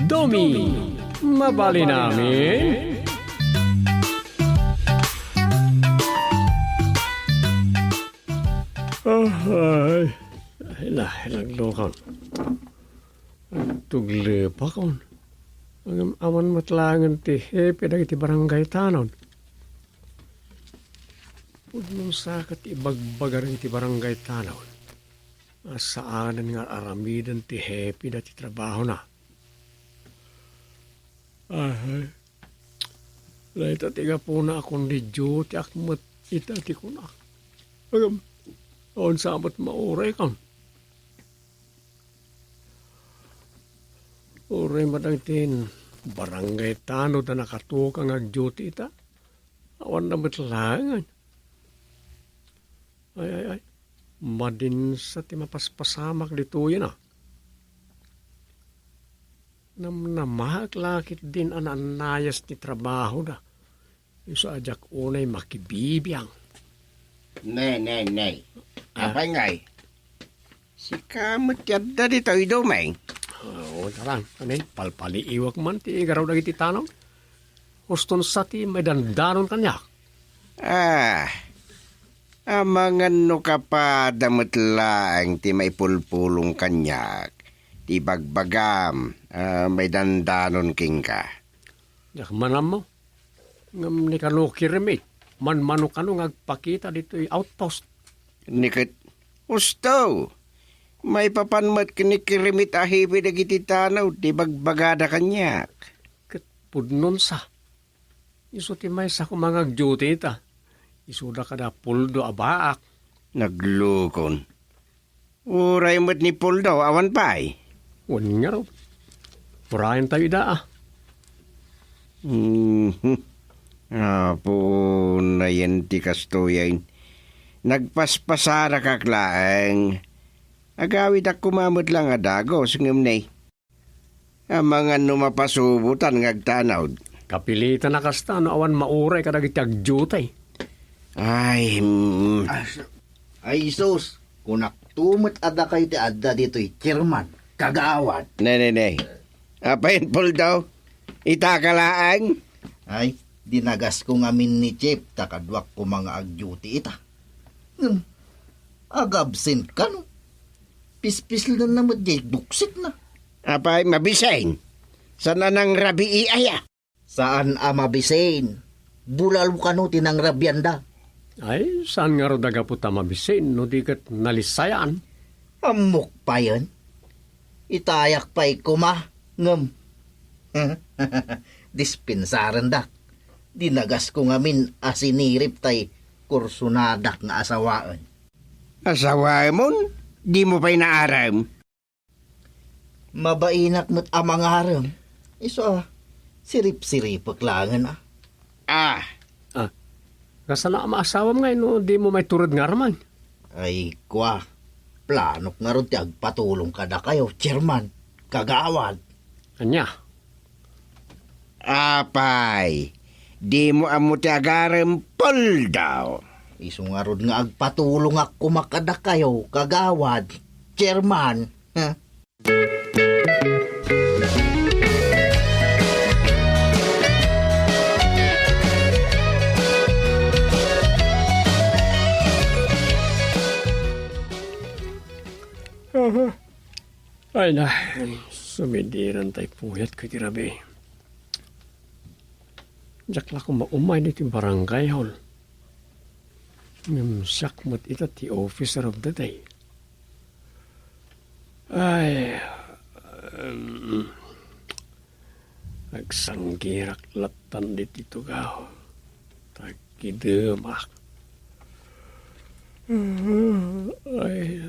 Domi, mabalin amin? Ahay, ay, na, naglukon. Nagtuglepakon. Ngem awan met laengen ti hepe dagiti barangay tanod. Pudno sa ket ibagbaga dagiti barangay tanod a saanen nga aramiden ti hepe dati trabahona. Ahay. Dayta ti gapuna a kundi dutyak met ita ti kunak. Ngem, awan sa met mauray kan. Uray met dagiti barangay tanod a nakatukang nga agduty ita. Awan na met laeng. Ay, ay, ay. Madinsa ti mapaspasamak ditoyen a. Namnamaek la ketdin a naannayas ti trabahoda. Isu a diak unay makibibiang. Ne, ne, ne. Ah? Apay ngay? Sika met ti adda ditoy, Doming. Oo, tarang. Amin, palpaliiwak man ti igaraw dagiti tanod. Huston sa ti maidandanon kaniak. Ah, amangan no kapada met laeng ti maipulpulong kaniak. Ti bagbagam, ah, maidandanon kenka. Diak man ammo. Ngem ni kano Kirimit, manmano kano nga agpakita ditoy outpost? Ni ket, husto! Maipapan met ken ni Kirimit a hepe dagiti tanod ti bagbagada kaniak. Ket pudnon sa. Isu ti maysa koma nga agduty ita. Isuda kada puldo a baak. Naglukon. Uray met ni Puldo, awan pay? Wen ngarud. Urayen tayo ida, ah. Mhm. Apo, nayen ti kastoyen. Nagpaspasarakak laeng. Agawidak koma met laeng a dagus, ngem ne, amangan no mapasubotan nga agtanod. Kapilitan a kasta no awan mauray kadagiti agdiute. Ay, mm. Ay, sus, kunakto met a dakayo ti adda ditoy, Chairman, kagawad. Ne, ne, ne. Apay, Puldo? Ita ka laeng? Ay, dinagasko ngamin ni Chief ta kaduak koma nga agduty ita. Ngem, agabsent kano? Pispislenna met diay duksikna. Apay, mabisin? Saan a nangrabii aya? Saan a mabisin. Bulalo kano ti nangrabianda. Ay, saan ngarud a gapu ta mabisin no di ket nalissayan? Ammok payen. Itayak pay koma, ngem. Dispensarendak. Dinagasko ngamin a sinirip tay kursonadak nga asawaen. Asawaemon? Dimo pay naarem? Mabainak met a mangarem. Isu a, siripsiripek laengen a. Ah. Ah, kasano a maasawam ngay no dimo maitured nga armen? Ay, kua, planok ngarud ti agpatulong kadakayo, Chairman, kagawad. Ania? Apay, dimo ammo ti agarem, Puldo? Isu ngarud nga agpatulongak koma kadakayo, kagawad, Chairman. Ha? Aha. Ay na, sumidiran tay puyat ko iti rabii. Diak la koma umay ditoy barangay hall. Ngem siak met ita ti officer of the day. Ay, em, agsanggirak lattan ditoy tugaw. Tagkidemak. Ay,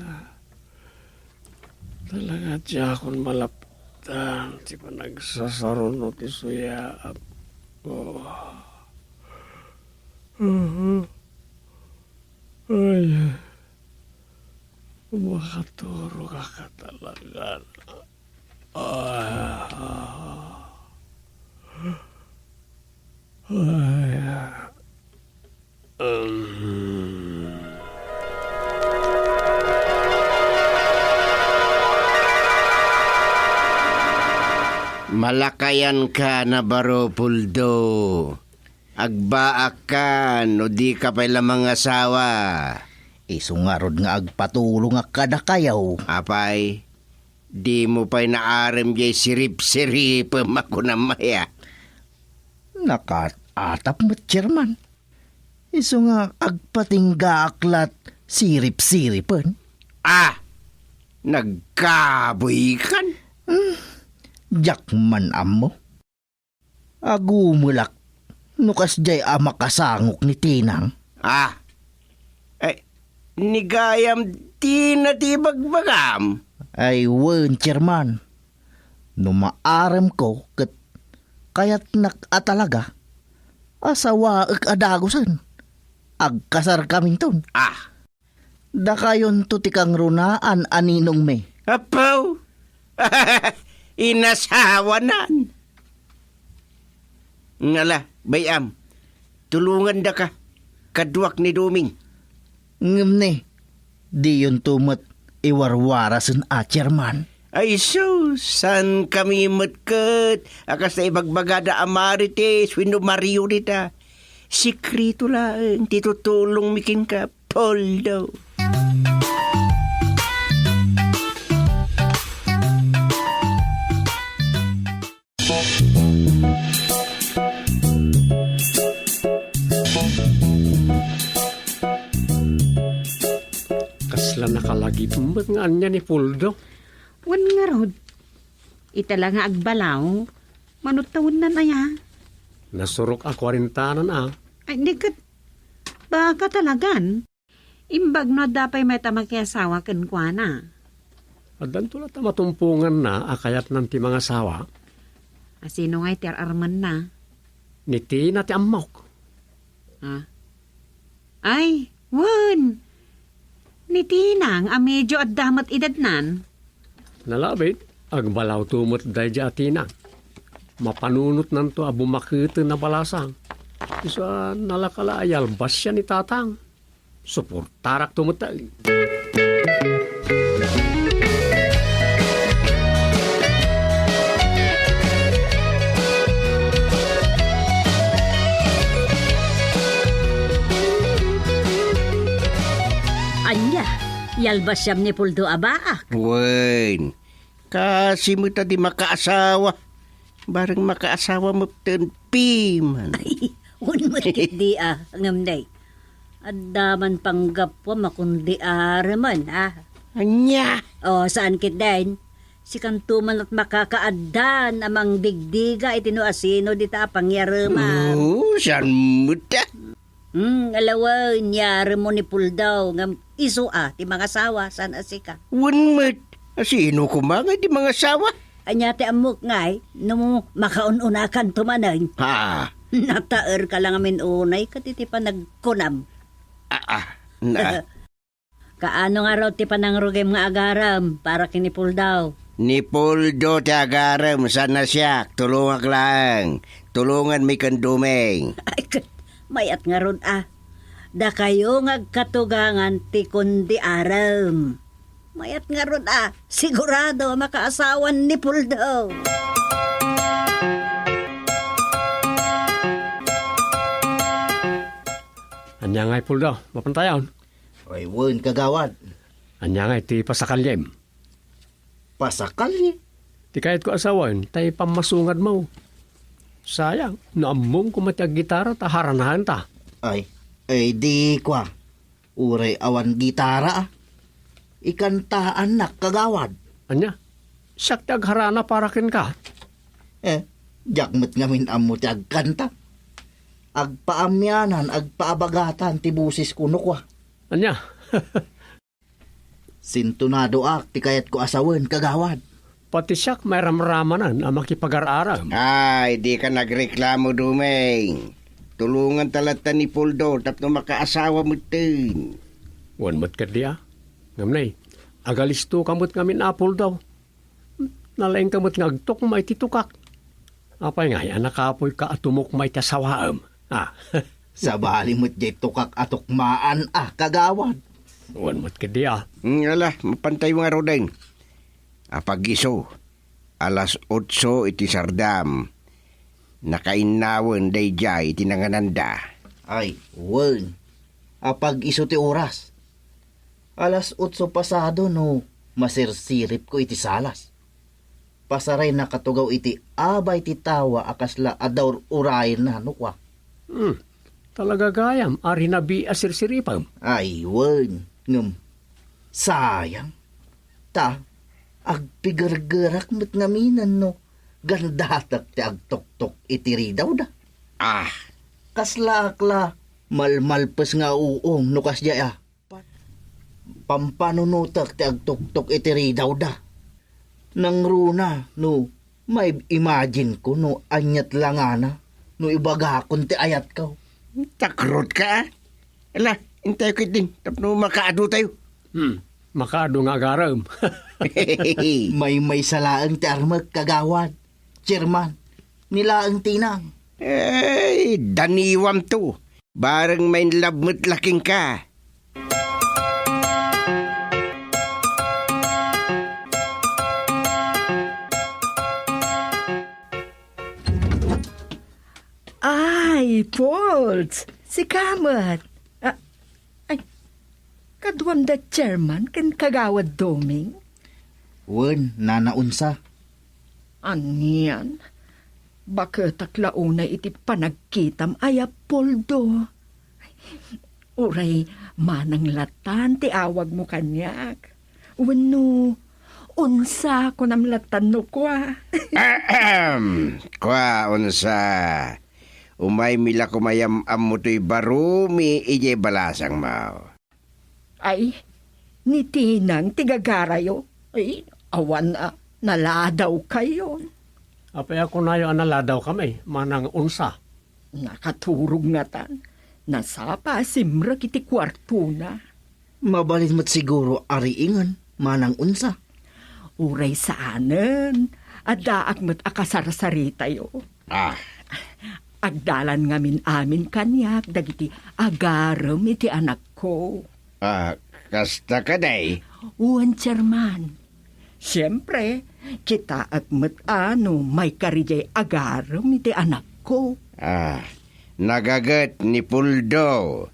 talaga diakon malapdan ti panagsasaruno ti suyaak. Oh. Ay, makaturog ka talaga. Ah. Ay. Um. Malakayanka, Navarro Puldo. Agbaakka no dika pay la mangasawa. Isu ngarud nga agpatulongak kadakayo. Apay, dimo pay naarem diay siripsiripem a kunam aya? Nakaat-atap met, Chairman. Isu nga agpatinggaak lat siripsiripen. Ah! Nagkabuykan? Hmm, diak man ammo. Agumelak no kasdiay a makasangok ni Tinang. Ah, eh, ni gayam Tina ti ibagbagam? Ay, wen, Chairman. No maaremko ket kayatnak a talaga, asawaek a dagusen. Agkasarkaminton. Ah, Dakayonto ti kangrunaan a ninongmi. Apo! Inasawanan! Ngala, bay-am, tulongandaka, kaduak ni Doming. Ngem ne, diyonto met iwarwarasen a, Chairman. Ay sus, saankami met ket a kas ta ibagbagada a Marites wenno Mario dita. Sekreto laeng ti tutulongmi kenka, Puldo. Kasla nakalagip met nga ania ni Puldo. Wen ngarud, ita la nga agbalaw, mano tawennan aya? Nasurok a kuarentanan a. Ay, di ket, baka talagan. Imbag no adda pay mayat a makiasawa kenkuana. Addanto latta matumponganna a kayatnan ti mangasawa. A sino ngay ti ar-armenna? Ni Tina ti ammok. Ah? Ay, wen. Ni Tina nga medio adda met edadnan. Nalabit, agbalawto met daydiay a Tina. Mapanunotnanto a bumaketen a balasang. Isu a nalaka la a yalbasian ni Tatang. Suportarakto met. Ania, yalbasiam ni Puldo a baak? Wen, kasi met a di makaasawa. Bareng makaasawa met ten piman. Ay, wen met ketdi a, ngem nay. Adda man panggapuam a kundi aremen, a. Ania? O, saan ketdin? Sikanto man met makakaaddan a mangdigdiga iti no asino dita a pangiareman. O, saan met a? Hmm, ala wen, ni aremmo ni Puldo, ngem isu a ti mangasawa, saan a sika. Wen met, asino koma nga di mangasawa? Ania ti ammok ngay, no makaun-unakanto manen? Ha? Nataerka la ngamin unay ket iti panagkunam. A, a, na. Kaano ngarud ti panangrugim nga agarem para ken ni Puldo? Ni Puldo ti agarem, saan a siak, tulongak laeng. Tulonganmi ken Doming. Ay, ket, mayat ngarud a. Dakayo nga agkatugangan ti kundi arem. Mayat ngarud a, sigurado a makaasawan ni Puldo. Ania ngay, Puldo, mapantayon? Ay, wen, kagawad. Ania ngay ti pasakalyem? Pasakalye? Ti kayatko a sawen, tay pammasungadmo. Sayang, no ammom koma ti aggitara ta haranaenta. Ay, ay, di kua. Uray awan gitara, a. Ikantaannak, kagawad. Ania? Siak ti agharana para kenka. Eh, diak met ngamin ammo ti agkanta. Agpaamianan, agpaabagatan ti bosesko no kua. Ania? Sintonadoak ti kayatko a sawen, kagawad. Pati siak mairamramanen a makipagar-aram. Ay, dika nagreklamo, Doming. Tulonganta latta ni Puldo tapno makaasawa metten. Wen met ketdi a. Ngem nay, agalistoka met ngamin a, Puldo. Nalaingka met nga agtukma iti tukak. Apay ngay a nakapoyka a tumukma iti asawaem? Ah. Sabali met diay tukak a tukmaan a, kagawad. Wen met ketdi a. Hmm, ala, mapantayo ngaruden. Apag-isu, alas otso iti sardam. Nakainnawen daydiay iti nangananda. Ay, wen. Apag-isu ti oras. Alas otso pasado no masirsiripko iti salas. Pasaray nakatugaw iti abay ti tawa a kasla a daur-urayna no kua. Hmm. Talaga gayam a rinabii a sirsiripem? Ay, wen, ngem sayang. Ta, agpigergerak met ngaminen no gandatek ti agtuktok iti ridawda. Ah. Kasla akla malmalpes nga uong no kasdiay a. Pampanunotek ti agtuktok iti ridawda. Nangruna no maib-imagine ko no aniat langana no ibagakon ti ayatko. Takrotka, a? Ala, intayko ketdin tapno makaadu tayo. Hmm, makaadu nga agarem. Maymaysa laeng ti armek, kagawad. Chairman, ni laeng Tinang. Ay, daniwam to. Bareng ma-in love met la kenka. Ay, Polds, sika met. Ah, ay, kaduam da Chairman ken Kagawad Doming? Wen, Nana Unsa. Anian? Baketak la unay iti panagkitam, aya Poldo. Uray manang latan ti awagmo kaniak. Wenno, unsa kunam latan no kua? Ahem! Kua, Unsa. Umaymi la koma yam-ammo toy baromi idiay balasangmo. Ay, ni Tinang ti gagarayo. Ay, awan a, naladawkayo. Apay a kunayo a naladawkami, manang Unsa? Nakaturog ngatan. Nasapa a simrek iti kuartona. Mabalin met siguro a riingen, Manang Unsa. Uray saanen, addaak met a kasarsaritayo. Ah. Agdalan ngamin amin kaniak dagiti agarem iti anakko. Ah, kasta kadi? Wen, Chairman. Siempre, kitaek met a no maikari diay agarem iti anakko. Ah, nagaget ni Puldo.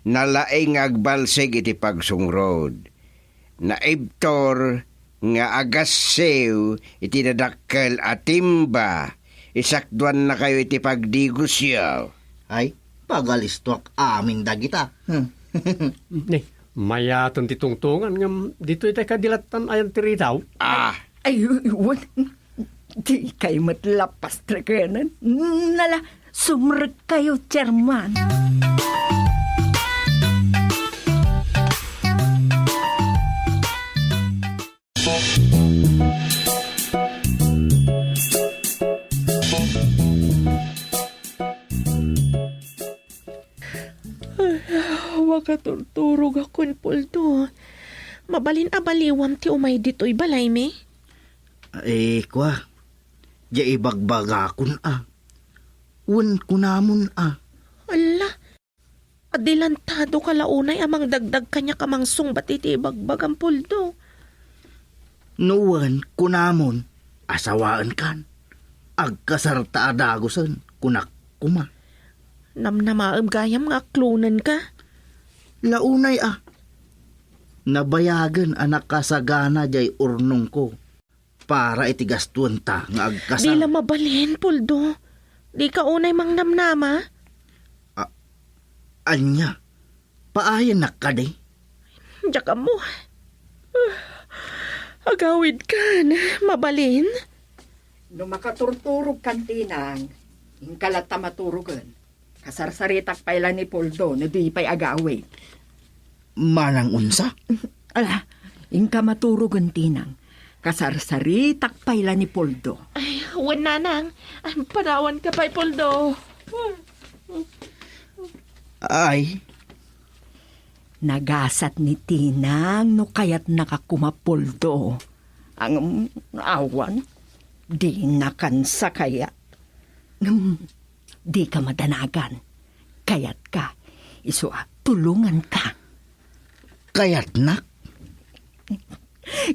Nalaing nga agbalsig iti pagsungrod. Naibtur nga agassiw iti nadakkel a timba. Isakduannakayo iti pagdigosyo. Ay, pagalistuak amin dagita. Hmm. Ni, mayaten ti tungtungan ngem ditoy tay kadilattan ayan ti ridaw. Ah. Ay, wen. Dikay met la pastrekenen. Nala, sumrekkayo, Chairman. Ay, makaturturogakon, Puldo. Mabalin a baliwam ti umay ditoy balaymi? Ay, kua, diay ibagbagakon a. Wen kunamon a. Ala, adelantado ka la unay a mangdagdag kaniak a mangsungbat iti ibagbagam, Puldo. No wen kunamon, asawaenkan. Agkasarta a dagusen, kunak koma. Namnamaem gayam nga aklonenka. La unay a. Nabayagen a nakasagana diay urnongko para iti gastuenta nga agkasar. Di la mabalin, Puldo. Dika unay mangnamnama. A-, ania? Paayannak kadi? Diak ammo. Agawidkan, mabalin? No makaturturogkan, Tinang, inka latta maturogen. Kasarsaritak pay la ni Puldo no di pay agawid. Manang unsa? Ala, inka maturogen, Tinang. Kasarsaritak pay la ni Puldo. Ay, wen, Nanang. Ay, panawanka pay, Puldo. Ay. Nagasat ni Tinang no kayatnaka koma, Puldo. Ang, awan, dinakan sa kayat. Ngem, dika madanagan. Kayatka, isu a tulonganka. Kayatnak?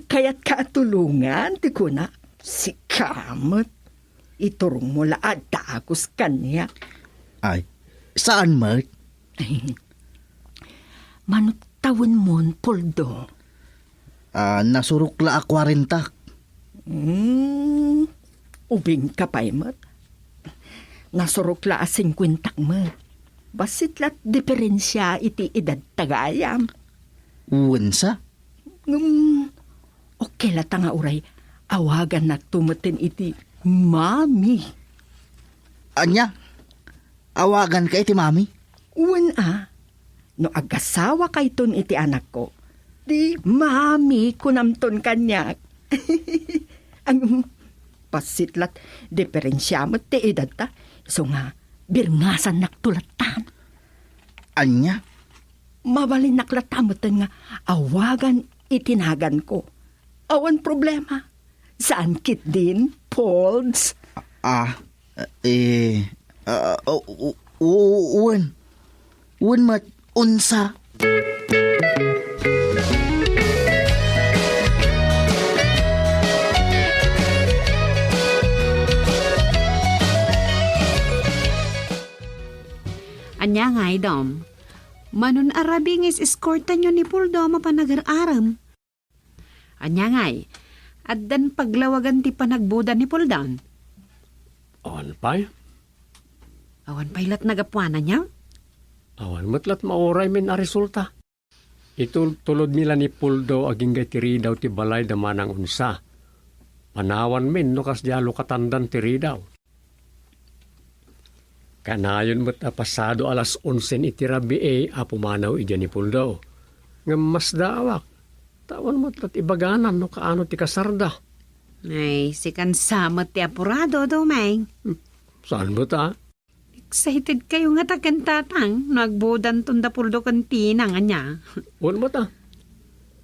Kayatka a tulongan, ti kuna. Sika met. Iturongmo la a dagus kaniak. Ay, saan met? Mano tawenmon, Puldo? Ah, nasurok la a kuarenta. Hmm, ubingka pay met. Nasurok la a singkuentak met. Bassit la diferensia iti edadta gayam. Wen sa? Ngem, okay latta nga uray awagannakto metten iti Mami. Ania? Awaganka iti Mami? Wen a, no agasawakayton iti anakko, di Mami kunamton kaniak. Ang bassit la diferensia met ti edadta, isu nga birngasannakto latta. Ania? Mabalinnak latta metten nga awagan iti naganko. Awan problema. Saan ketdin, Polds? Ah, eh, ah, o-, o-, o-, wen. Wen met, unsa? Ania ngay, Dom? Manon a rabingis eskortanyo ni Puldo a mapanagar-arem? Ania ngay, addan paglawagan ti panagbuda ni Puldo? Awan pay. Awan pay lat nagapuananyo? Awan met lat mauray men a resulta. Itultulodmi la ni Puldo agingga iti ridaw ti balay da Manang Unsa. Panawan men no kasdi a lukatandan ti ridaw. Kanayon met a pasado alas onsen iti rabii a pumanaw idiay ni Puldo. Ngem masdaawak, ta awan met lat ibaganan no kaano ti kasarda. Ay, sikan sa met ti apurado, Domeng. Hmm, saan met a? Excited kayo ngata ken tatang no agbudanton da Puldo ken Tinang, ania? Wen met a.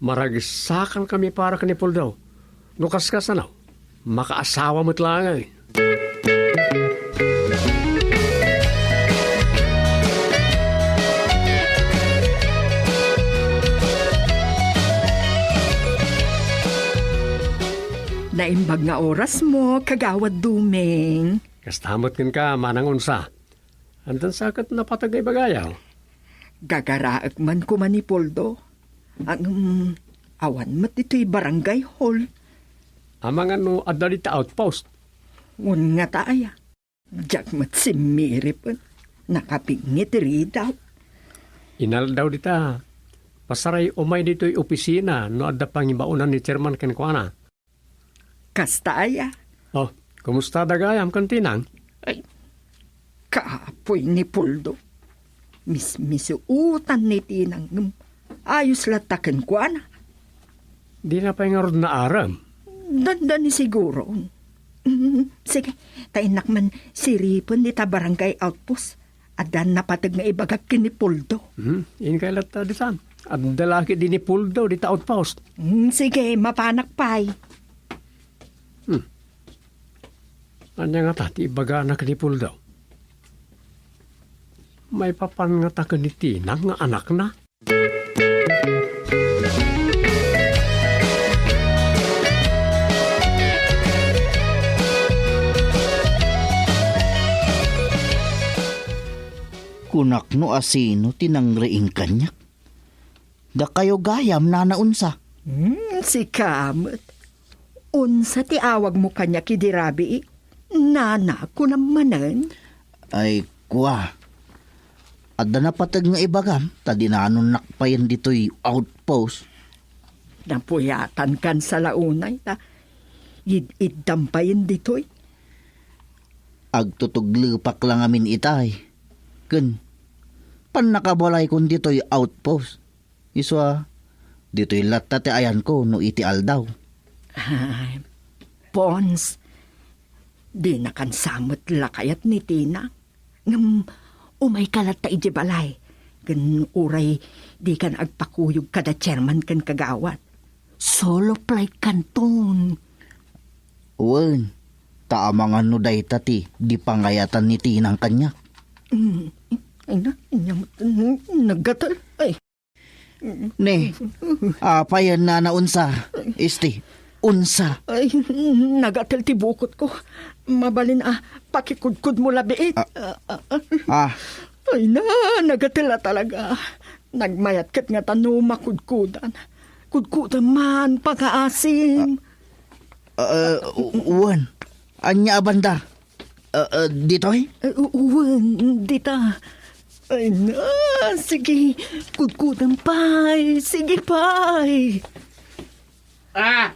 Maragsakankami para ken ni Puldo. No kaskasano, makaasawa met laeng. Naimbag nga orasmo, Kagawad Dumeng. Kasta met kenka, Manang Unsa. Addan sa ket napateg nga ibagayo? Gagaraek man koma ni Puldo. Ngem, awan met ditoy barangay hall. Amangan no adda dita outpost? Wen ngata aya. Diak met simmiripen. Nakabingngit iridaw. Inaldaw dita. Pasaray umay ditoy opisina no adda pangibaonan ni chairman kenkuana. Kasta aya? Oh, kumusta da gayam ken Tinang? Ay, kaapuy ni Puldo. Mismisuotan ni Tinang ngem ayos latta kenkuana. Dina pay ngarud naarem? Dandani siguro. Mm, sige, ta innak man siripen dita barangay outpost. Addan napateg nga ibagak ken ni Puldo. Hmm, inkay latta ditan. Adda la ketdi ni Puldo dita outpost. Hmm, sige, mapanak pay. Hmm. Ania ngata ti ibagana ken ni Puldo? Maipapan ngata ken ni Tinang nga anakna? Kunak no asino ti nangriing kaniak. Dakayo gayam, Nana Unsa. Hmm, sika met. Unsa ti awagmo kaniak idi rabii? Nana, kunam manen? Ay, kua. Adda napateg nga ibagam, ta dinanonnak payen ditoy outpost. Napuyatankan sa la unay, ta id-iddam payen ditoy. Agtutuglepak la ngamin itay. Ken, pannakabalaykon ditoy outpost. Isu a, ditoy latta ti ayanko no iti aldaw. Ay, Pons, dinakan sa met la kayat ni Tina. Ngem umayka latta idiay balay. Ken uray dikan agpakuyog kada chairman ken kagawad. Solo flight kanton. Wen, ta amangan no dayta ti di pangayatan ni Tinang kaniak. Mm. Ay na, inya met, mm, naggatel. Ay. Ne, apay a naunsa, isti, unsa? Ay, nagatel ti bukot ko. Mabalin a pakikudkodmo labiit. Ah. Ah, ah, ah. Ah. Ay na, nagatel a talaga. Nagmayat ket ngata no makudkodan. Kudkodam man, pangaasim. Ah, ah, u-, wen. Ania a banda? Ah, ah, ditoy? Eh, u-, wen, dita. Ay na, sige. Kudkodam pay. Sige pay. Ah!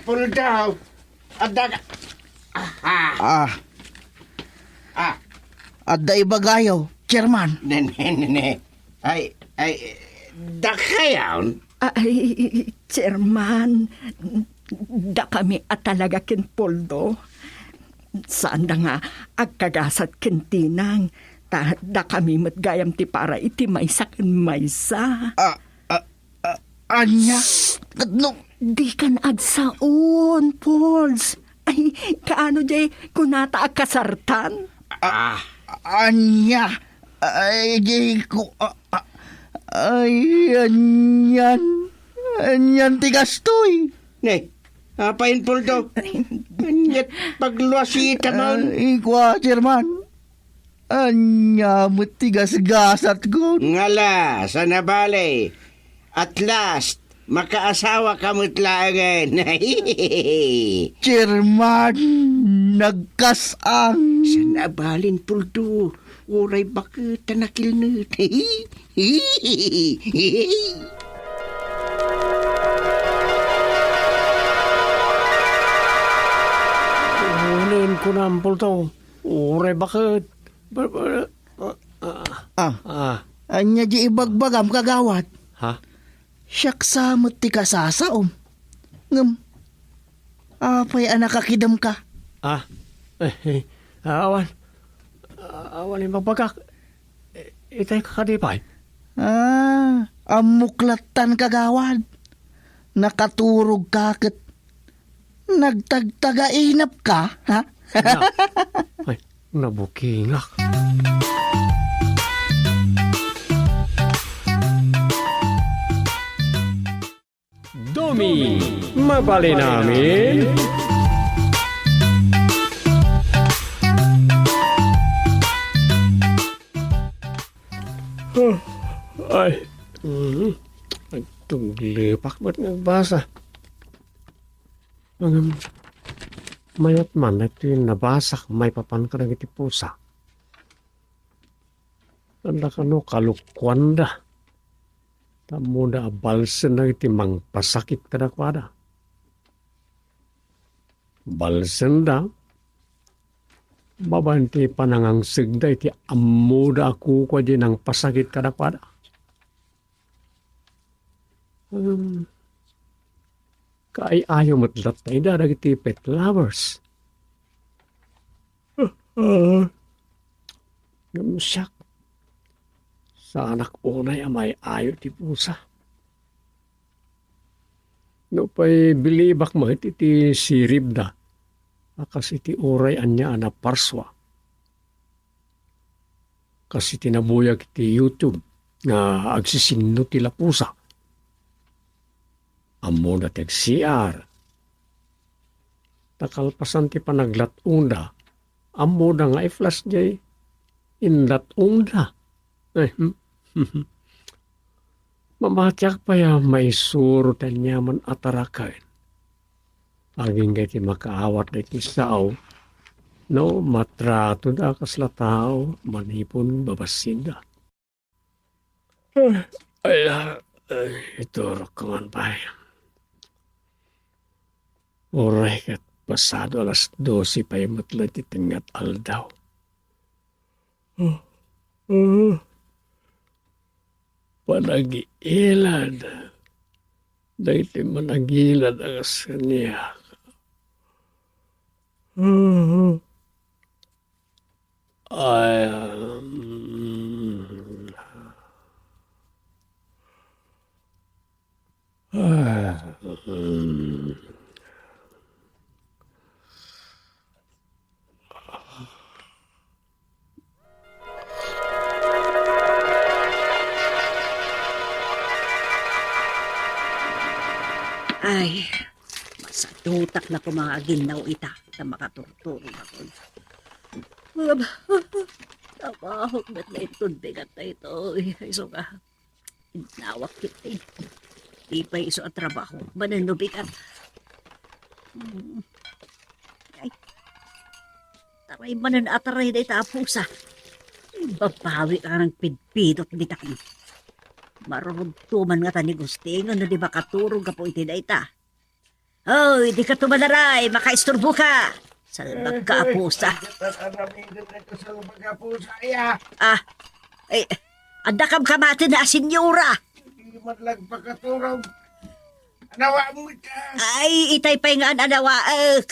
Puldaw! Adda ka. Ah! Ah. Ah! Adda ibagayo, Chairman. Ne, ne, ne, ne. Ay, ay, dakayon? Ay, Chairman, dakami a talaga ken Poldo. Saanda nga agkagasat ken Tinang, ta dakami met gayam ti para iti maysa ken maysa. Ah, ah, ah, ania? Shh! Ket no, dikan agsaon, Pols. Ay, kaano diay kunata a kasartan? Ah, ania? Ay, di ko, ah, ah, ay, anian. Anian ti kastoy. Ne, apay, Poldo? Aniat pagluasita man. Ay, kua, Chairman. Ania met ti gasgasatkon? Ngala, saan a bale. At last, makaasawaka met laengen. Chairman, nagkas-ang. Saan a balen, Poldo. Uray baket ta nakilnet. Unen kunam, Poldo. Uray baket. Ba-, ba-, ah, ah, ah. Ah. Ania di ibagbagam, kagawad? Ha? Siak sa met ti kasasaom. Ngem, apay a nakakidemka? Ah, eh, eh, awan. A-, awan imbagak. I-, itay ka kadi pay? Ah, ammok lattan, kagawad. Nakaturog ka ket nagtagtagainap ka, ha? Na-, ay, nabukingak. Domi, mabalin amin? Ah, ay, mm, agtuglepak met nga agbasa. Ngem, mayat man daytoy nabasak maipapan kadagiti pusa. Adda kano kalokuanda. Ta ammoda a balsen dagiti mangpasakit kadakuada. Balsenda, babaen ti panangangsegda iti ammoda a kukua diay nangpasakit kadakuada. Hmm. Kaay-ayo met latta ida dagiti pet lovers. Ah, ngem siak, saanak unay a maay-ayo ti pusa. Nupay bilibak met iti siribda, a kas iti uray ania a naparsua. Kas iti nabuyag iti YouTube nga agsisinno ti lapusa. Ammona ti ag-C R. Ta kalpasan ti panaglat-ongda, ammona nga i-flash diay inlat-ongda. Eh, hmm. Mamatiak pay a maisuro ti aniaman a taraken. Agingga iti makaawat daytoy sao, no matratoda a kasla tao manipud babassinda. Ay, ah, ay, iturok ko man pay. Uray ket pasado alas dose pay met la ti tengnga ti aldaw. Ah, ah. Panag-iilad. Daytoy manag-iilad a kas kaniak. Ah, ah. Ay, um, Ay, masadutak la koma nga aginnaw ita, ta makaturturogakon. Aba, trabaho met la inton bigat daytoy. Isu nga, innawak ketdi. Di pay isu a trabaho, manen no bigat. Hmm. Ay. Taray manen a taray dayta a pusa. Babawi ka nang pidpidot ditan. Marurugto man ngata ni Gusting no di makaturog gapu iti dayta. Hoy, dika tumanaray, makaisturbo ka. Salbag ka a pusa. Ay, ay, ay, ay, salbag ka a pusa, ya. Ah, ay, adda kam kamaten a senyora. Di man lang pakaturog. Anawa mo ka. Ay, itay pay nga an-, anawaek.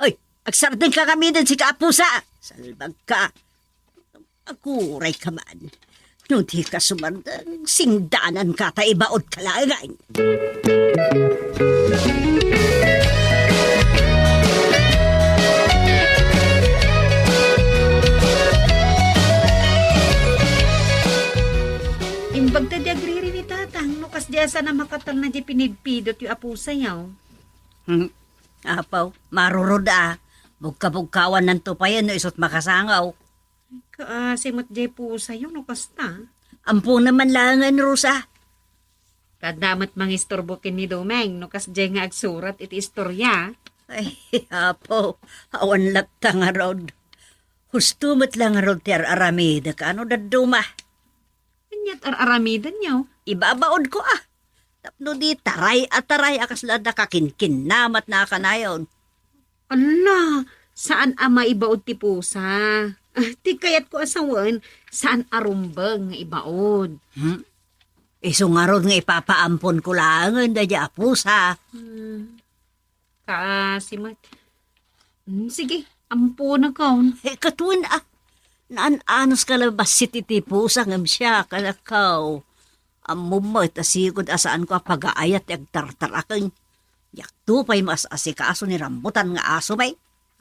Ay, agsardeng ka ngamin, sika a pusa. Salbag ka. Aguray ka man. No di ka sumardeng, singdanan ka ta ibaod ka laengen. Imbag ta di agriri ni Tatang, no kasdiay a saan a makatalna di pinidpidotyo a pusayo. Hmm. Apaw, marurod a. Bugkabugkawan nanto payen no isut makasangaw. Kaasi met jay pusayo no kasta. Ampo naman laengen, Rosa. Tadda met mangisturbo ken ni Domeng no kasjay nga agsurat iti istoria. Ay, apo, awan latta ngarud. Husto met la ngarud ti ar-aramidek a no dadduma. Ania't ar-aramidenyo? Ibabaodko a. Tapno di taray a taray a kasla adda kakinkinnamatna a kanayon. Ala, saan a maibaod ti pusa. Ah, ti kayatko a sawen, saan a rumbeng nga ibaod. Hmm? Isu ngarud nga ipapaamponko laengen daydi a pusa. Hmm. Kaasi met. Hmm, sige, amponakon. Eh, katuen a. Naan-anos ka la bassit iti pusa ngem siak, anakkaw. Ammom met a sigud a saanko a pagaayat ti agtartarakeng. Diakto pay maas-asikaso ni rambutan nga aso, bay.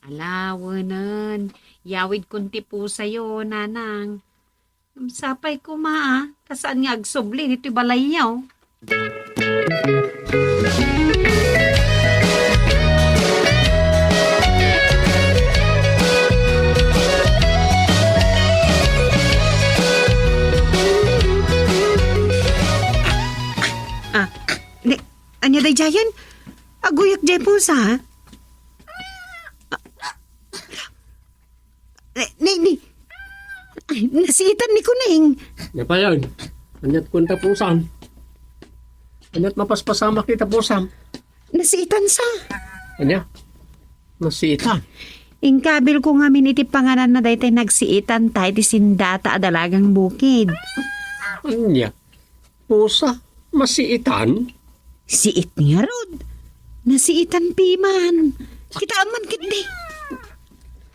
Ala, wenen. Yawidkon ti pusayo, nanang. Sapay koma, a, ta saan nga agsubli ditoy balayyo. Ah, ni, ania daydiayen? Aguyak diay pusa, ha? Ni, ni, ni, ay, nasiitan ni Kuning. Ania pay, ay? Aniat kunta pusam? Aniat mapaspasamak ita pusam? Nasiitan sa. Ania? Nasiitan? Inkabilko ngamin iti pangananna daytay nagsiitan ta iti sindata a dalagang bukid. Ania? Pusa, masiitan? Siit ngarud. Nasiitan piman. Kitaem man ketdi.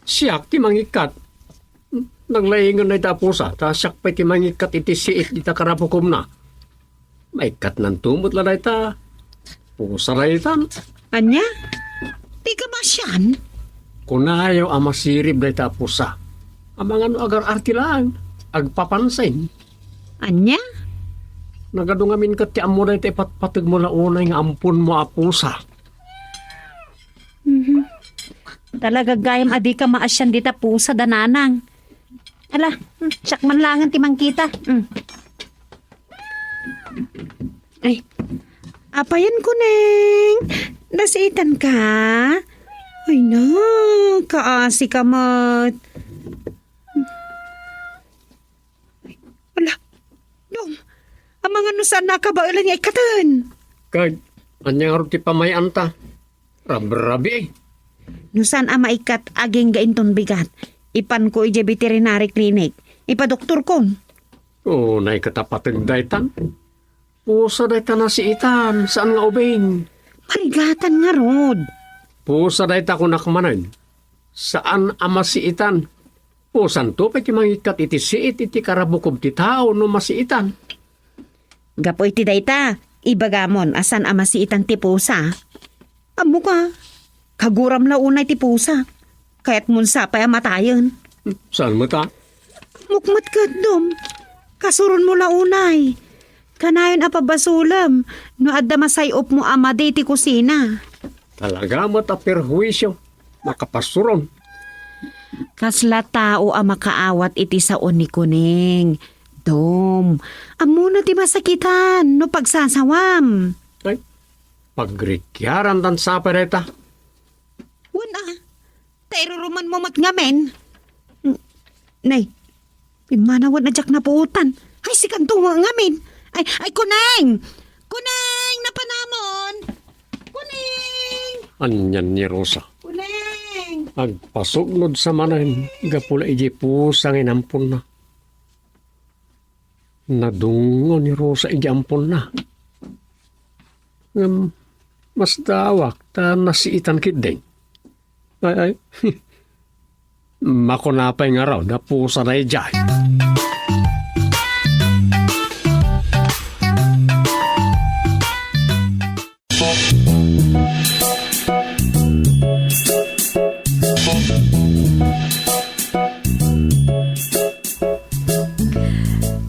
Siak ti mangikkat. Naglaingen dayta a pusa, ta siak pay ti mangikkat iti siit dita karabukomna. Maikkatnanto met la dayta. Pusa daytan. Ania? Dika maasian? Kunayo a masirib dayta a pusa. Amangan no agar-arti laeng, agpapansin. Ania? Nagadu ngamin ket ti ammo dayta ipatpategmo la unay nga amponmo a pusa. Mhm. Talaga gayam a dika maasian dita pusa da nanang. Ala, hmm, siak man laengen ti mangkita. Hmm. Ay, apayen, Kuning? Nasiitan ka? Ay na, kaasi ka met. Ala, Dom, amangan no saan nakabaelan nga ikkaten. Kag, ania ngarud ti pamay-anta? Rabrabii. No saan a maikkat agingga inton bigat, ipanko idiay veterinary clinic. Ipadoktorkon. Unay ket a pateg daytan. Pusa dayta nasiitan, saan nga ubing. Marigatan ngarud. Pusa dayta kunak manen. Saan a masiitan. Pusanto pay ti mangikkat iti siit iti karabukob ti tao no masiitan. Gapu iti dayta, ibagamon a saan a masiitan ti pusa. Ammoka, kaguram la unay ti pusa. Kayatmon sapay a matayen. Saan met a? Mukmet ket, Dom. Kasuronmo la unay. Kanayon a pabasolem no adda masay-opmo a madi iti kusina. Talaga met a perhuisio. Makapasuron. Kasla tao a makaawat iti sao ni Kuning. Dom, ammona ti masakitan no pagsasawam. Ay, pagrikiaran tan sapay dayta. Wen a, ta irurumanmo met ngamin. N-, nay, pimmanawen a diak napuotan. Ay, sikanto nga ngamin. Ay, ay, Kuning! Kuning! Napanamon! Kuning! Anian ni Rosa? Kuning! Agpasugnod sa manen, gapu la idiay pusa nga inamponna. Nadungngo ni Rosa idiay amponna. Ngem, masdaawak ta nasiitan ketdi. Ay, ay. Makuna pay ngarud a pusa daydiay.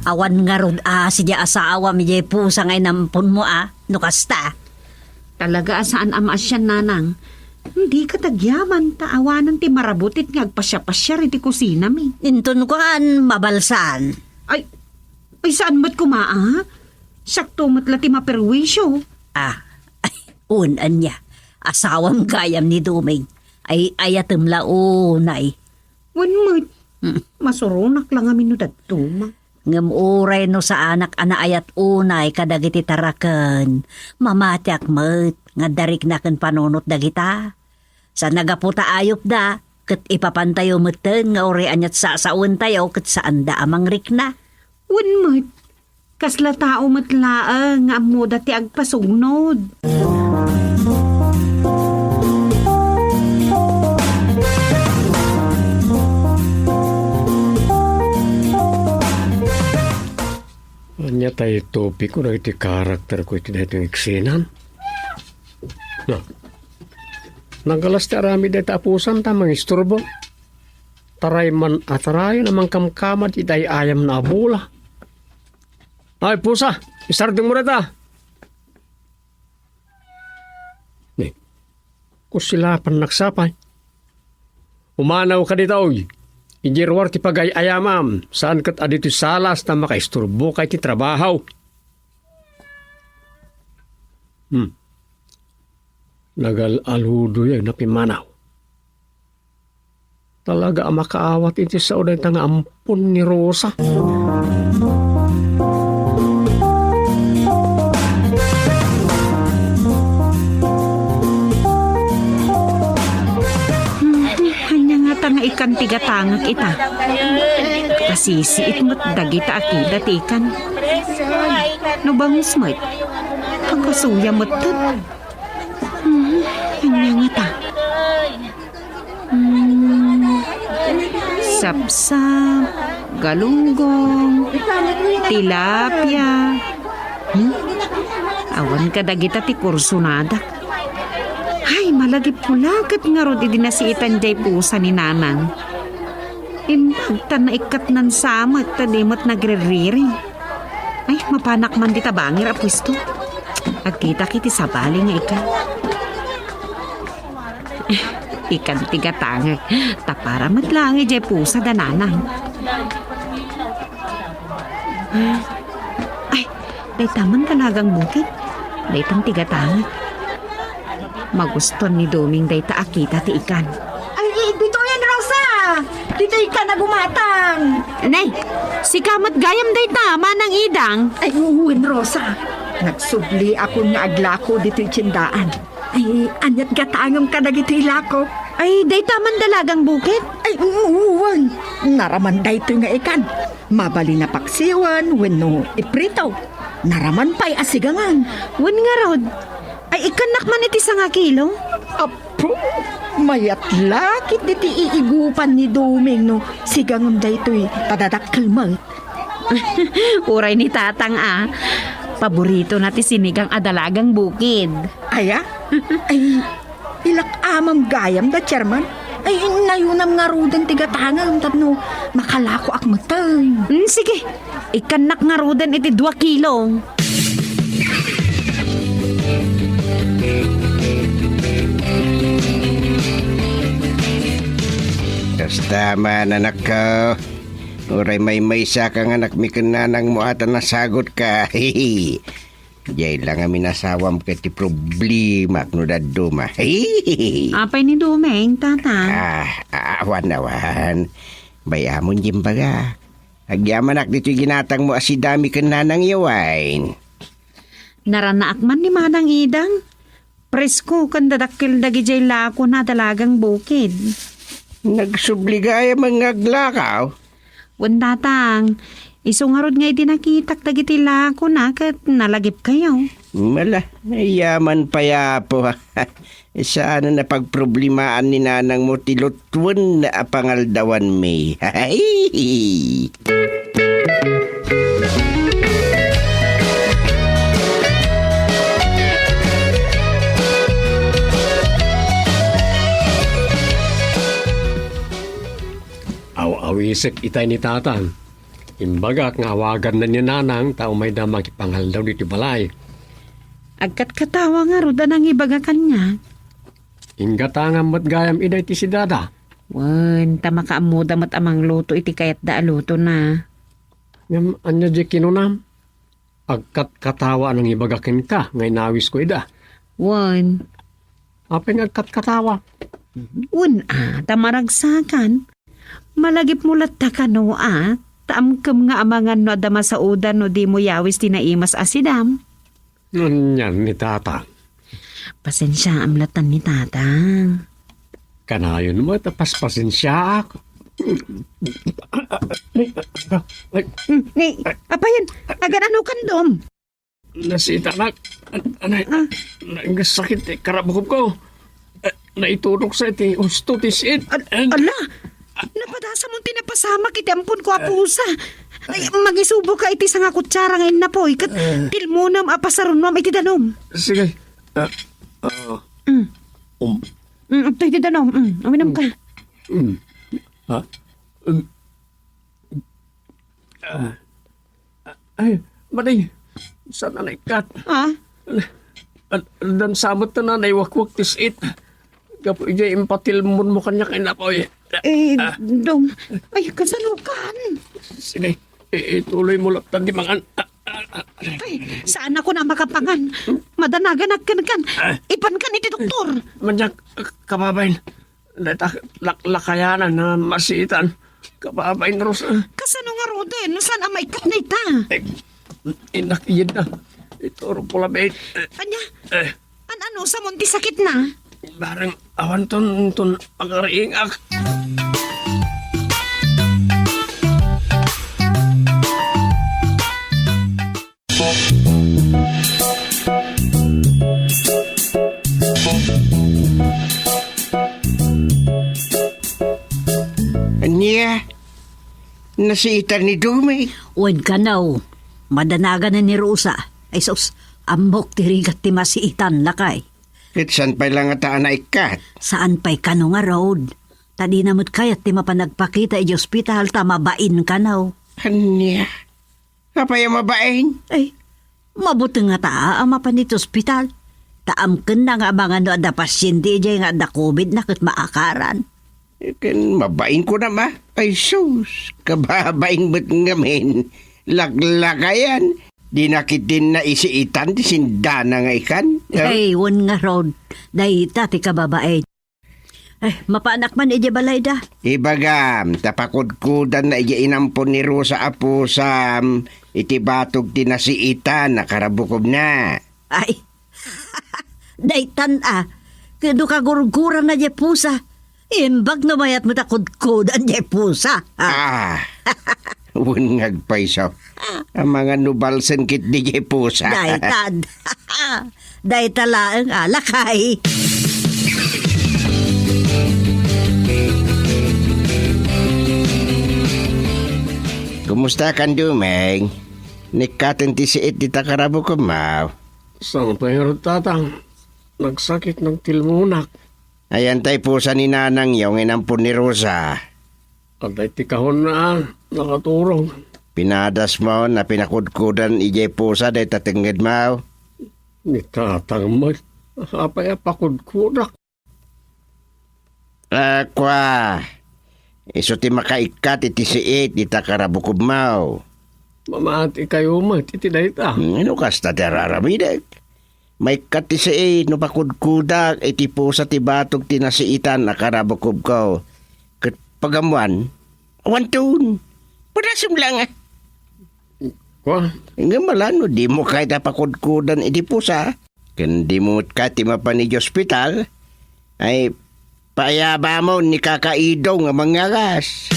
Awan ngarud a sidi asawam idiay pusa nga inamponmo a, no kasta. Talaga a saan a maasian, nanang. Dika tagyaman ta awanen ti marabutit nga agpasiapasiar iti kusinami. Inton kuan, mabalsan. Ay, ay, saan met koma a? Siakto met la ti maperwisyo. Ah, ay, un, ania. Asawam gayam ni Doming. Ay, ayatem la unay. Wen met. Mm. Masuronak la ngamin no dadduma. Ngem uray no saanak a naayat unay kadagiti taraken, mamatiak met nga adda rikna ken panunot dagita. Sa nagapu ta ayupda, ket ipapantayo metten nga uray aniat sasawentayo ket saanda a mangrikna. Wen met, kasla tao met laeng nga ammoda ti agpasugnod. Ania tay topiko dagiti karakterko iti daytoy nga eksenan? Na, nagalas ti aramid dayta a pusan ta mangisturbo. Taray man a tarayon a mangkamkamad iti ay-ayamna a bola. Ay, pusa, isardengmo dayta. Ni, kusilapannak sapay. Umanawka ditoy. Idiay ruar ti pagay-ayamam, saan ket a ditoy salas ta makaisturboka iti trabaho. Hmm. Nagal-aludoy a napimmanaw. Talaga a makaawat iti sao dayta nga ampon ni Rosa. Hmm, ania ngata nga ikan ti gatangek ita? Kasisiit met dagita a kida ti ikan. No bangus met, agkasuya metten. Hmm, ania ngata? Hmm, sapsap, galunggong, tilapia. Hmm? Awan kadagita ti kursunada. Ay, malagip pulaket ngarud idi nasiitan jay pusa ni Nanang. Imbag ta naikkatnan sa met ta di met nagririring. Ay, mapanak man dita bangir a pwesto. Agkitak iti sabali nga ikan. Ikan ti gatangek. Ta para met laeng idiay pusa da Nanang. Ay, dayta man dalagang bukid. Daytan ti gatangek. Magustuan ni Doming dayta a kita ti ikan. Ay, ditoyen, Rosa! Ditoy ikan a gumatang! Nay, sika met gayam dayta, Manang Idang. Ay, wen, Rosa. Nagsubliakon nga aglako ditoy tiendaan. Ay, aniat gatangem kadagitoy lako? Ay, dayta man dalagang bukid? Ay, wen. Naraman daytoy nga ikan. Mabalin a paksiwen wenno iprito. Naraman pay a sigangen. Wen ngarud, ay ikkannak man iti sangakilo? Apo, mayat la ketdi ti iigupan ni Doming no sigangem daytoy ta dadakkel met. Uray ni Tatang a, paboritona ti sinigang a dalagang bukid. Aya? Ay, ilak amam gayam da, Chairman. Ay, nayunam ngaruden ti gatangem tapno makalakoak metten. Mm, sige. Ikkannak ngaruden iti dua kilo. Kasta man, anakko. Uray maymaysa ka nga anakmi ken nanangmo a ta nasagutka. Diay la ngamin asawam ket ti problemak no dadduma. Apay ni Doming, Tatang? Ah, awan, awan. Bay-amon diay imbaga. Agyamanak ditoy ginatangmo a si Dami ken Nanang Yawain. Naranaak man ni Manang Idang. Presko ken dadakkel dagidiay lakona a dalagang bukid. Nagsubli gayam nga aglakaw? Wen, Tatang, isu ngarud nga idi nakitak dagiti lakona ket nalagipkayo. Mala, yaman pay, Apo. Saan a napagproblimaan ni nanangmo ti lutuen a pangaldawanmi. Aw-awisek itay ni Tatang. Imbagak nga awaganna ni Nanang ta umayda makipangaldaw ditoy balay. Agkatkatawa ngarud a nangibaga kaniak. Inggatangam met gayam ida iti sidada. Wen, ta makaammoda met a mangluto iti kayatda a lutona. Ngem ania diay kinunam? Agkatkatawa a nangibaga kenka nga inawisko ida. Wen. Apay nga agkatkatawa? Wen a, ta maragsakan. Malagipmo latta kano a, ta amkem nga amangan no adda masaodan no dimo yawis ti naimas a sidam. Anian ni Tatang? Pasensiaam latta ni Tatang. Kanayon met a paspasensiaak. Ni, apayen, agan-anokan, Dom? Nasitanak. Anay, ah, nagasakit ti karabukop ko. Eh, naitudok sa iti husto ti siit. Al-, ala! Napadasam ti napasamak iti ampon ko a pusa. Ay, mangisubo ka iti sanga kutsara nga innapoy, ket Eh. tilmonem a pasarunuam iti danum. Sige. Ah, ah, Mm. um, Mm, adtoy iti danum. Mm, uminum ka. Mm. Ha? Mm. Ah. Ay, madi. Saan a naikkat? Ah? Ad-, addan sa met ta naiwakwak ti siit. Gapu idiay impatilmonmo kaniak nga innapoy. Eh, Ah. Dong. Ay, kasalukan. Sige. I-, ituloy mo latta di mangan. Ah, ah, ah. Ay, saan ako na makapangan? Madanaganak kenkan. Ah. Ipankan iti doktor. Manyak, kababain. Dayta lak-, lakayanan a masiitan. Kababain, Rosa. Kasano ngaruden? No saan a maikkan dayta? Eh, innak iyid na. Ito, Rupula, babe. Anya? Eh. An-ano, samon ti sakit na? Barang awan ton, ton pagariingak. Ania? Nasiitan ni Doming? Wen kano, madanagan ni Rosa. Ay sus, ammok ti rigat ti masiitan, lakay. Ket saan pay la ngata a naikkat? Saan pay kano ngarud? Ta dina met kayat ti mapan agpakita idiay ospital ta mabain kano. Ania? Apay a mabain? Ay, mabuteng ngata a mapan iti ospital. Ta amkenna nga amangan no adda pasiente idiay nga adda covid na ket maakaran. Ken mabain kunam a? Ay sus, kababain met ngamin. Laklakayan. Dina ketdin naisiitan ti sindana nga ikan. Ay, wen ngarud. Dayta ti kababain. Ay, mapanak man idiay balayda. Ibagam, ta pakudkodanna idiay inampon ni Rosa a pusam iti batog ti nasiitan a karabukobna. Ay, daytan a, kano kagurguranna diay pusa. Imbag no mayat met a kudkodan diay pusa. Ah. Ah, wen nga agpayso. Amangan no balsen ketdi diay pusa. Daytan. Dayta laeng a lakay. Kumusta kan Doming? Naikkaten ti siit dita karabukobmo? Saan pay ngarud, Tatang? Nagsakit, nagtilmonak. Ayan tay pusa ni nanangyo nga inampon ni Rosa. Adda iti kahonna, nakaturog. Pinadasmo a pinakudkodan idiay pusa dayta tengngedmo? Ni Tatang met, apay a pakudkodak? Ah, kua, isu ti makaikkat iti siit dita karabukobmo. Mamaatikayo met iti dayta. Hmm, no kasta ti araramidek. Maikkat ti siit no pakudkodak iti pusa ti batog ti nasiitan a karabukobko. Ket pagammoan, awanton. Padasem laeng a. Kua? Ngem ala no dimo kayat a pakudkodan iti pusa, ken dimo met kayat ti mapan idiay ospital, ay, paayabamon ni Kaka Idong a mangngagas.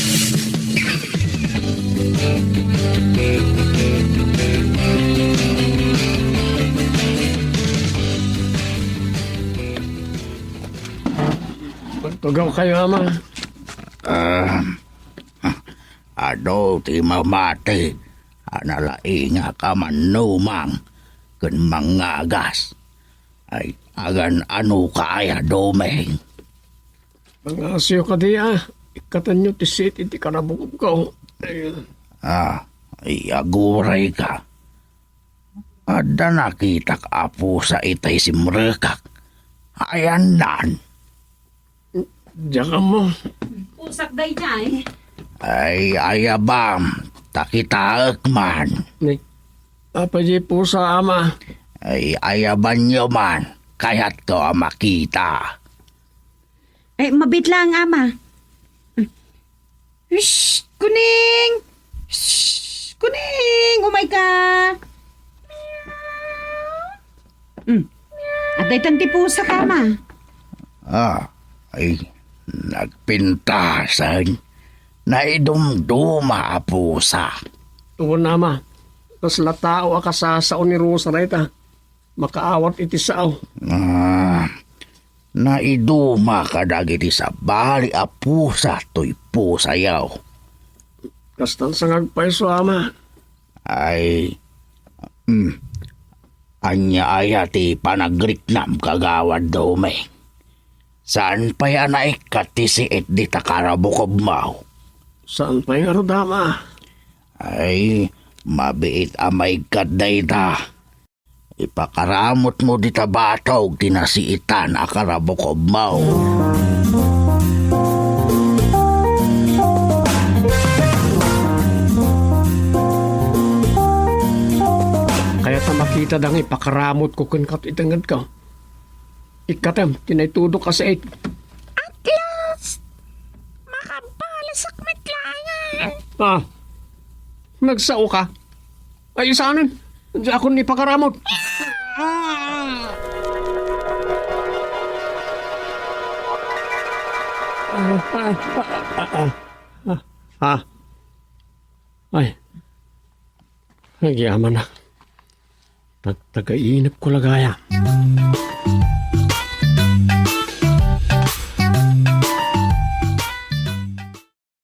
Agtugawkayo, Ama. Ah, adu ti mamati a nalaingak a mannumang ken mangngagas. Ay, agan-anoka aya, Doming? Pangaasiyo kadi a ikkatenyo ti siit iti karabukobko. Ah, ay, agurayka. Adda nakitak a pusa itay simrekak. Ayandan. Diak ammo. Pusak daydiay. Ay, ayabam, ta kitaek man. Ni, apay diay pusa, Ama? Ay, ayabanyo man, kayatko a makita. Ay, mabiit laeng, Ama. Shh, Kuning! Shh, Kuning! Umayka! Mm. Adda itan ti pusak, Ama. Ah, ay, nagpintasen. Naidumduma a pusa. Wen, Ama. Kasla tao a kasasao ni Rosa dayta. Makaawat iti sao. Ah, naiduma kadagiti sabali a pusa toy pusayo. Kastan sa nga agpayso, ama. Ay, mm. Ania aya ti panagriknam, Kagawad Doming? Saan pay a naikkat ti siit dita karabukobmo? Saan pay ngarud, ama? Ay, mabiit a maikkat dayta. Ipakaramutmo dita batog ti nasiitan a karabukobmo. Kayat a makita dangay pakaramutko kenka ti tengedko. Ikkatem ti naitudok a siit. At last, makabalasak met laengen. Ah, nagsao ka? Ay, saanen? Diakon ipakaramut. Ah! Ah, ah, ah, ah, ah. Ah. Ay. Agyaman na. Tagtagainep ko la gayam.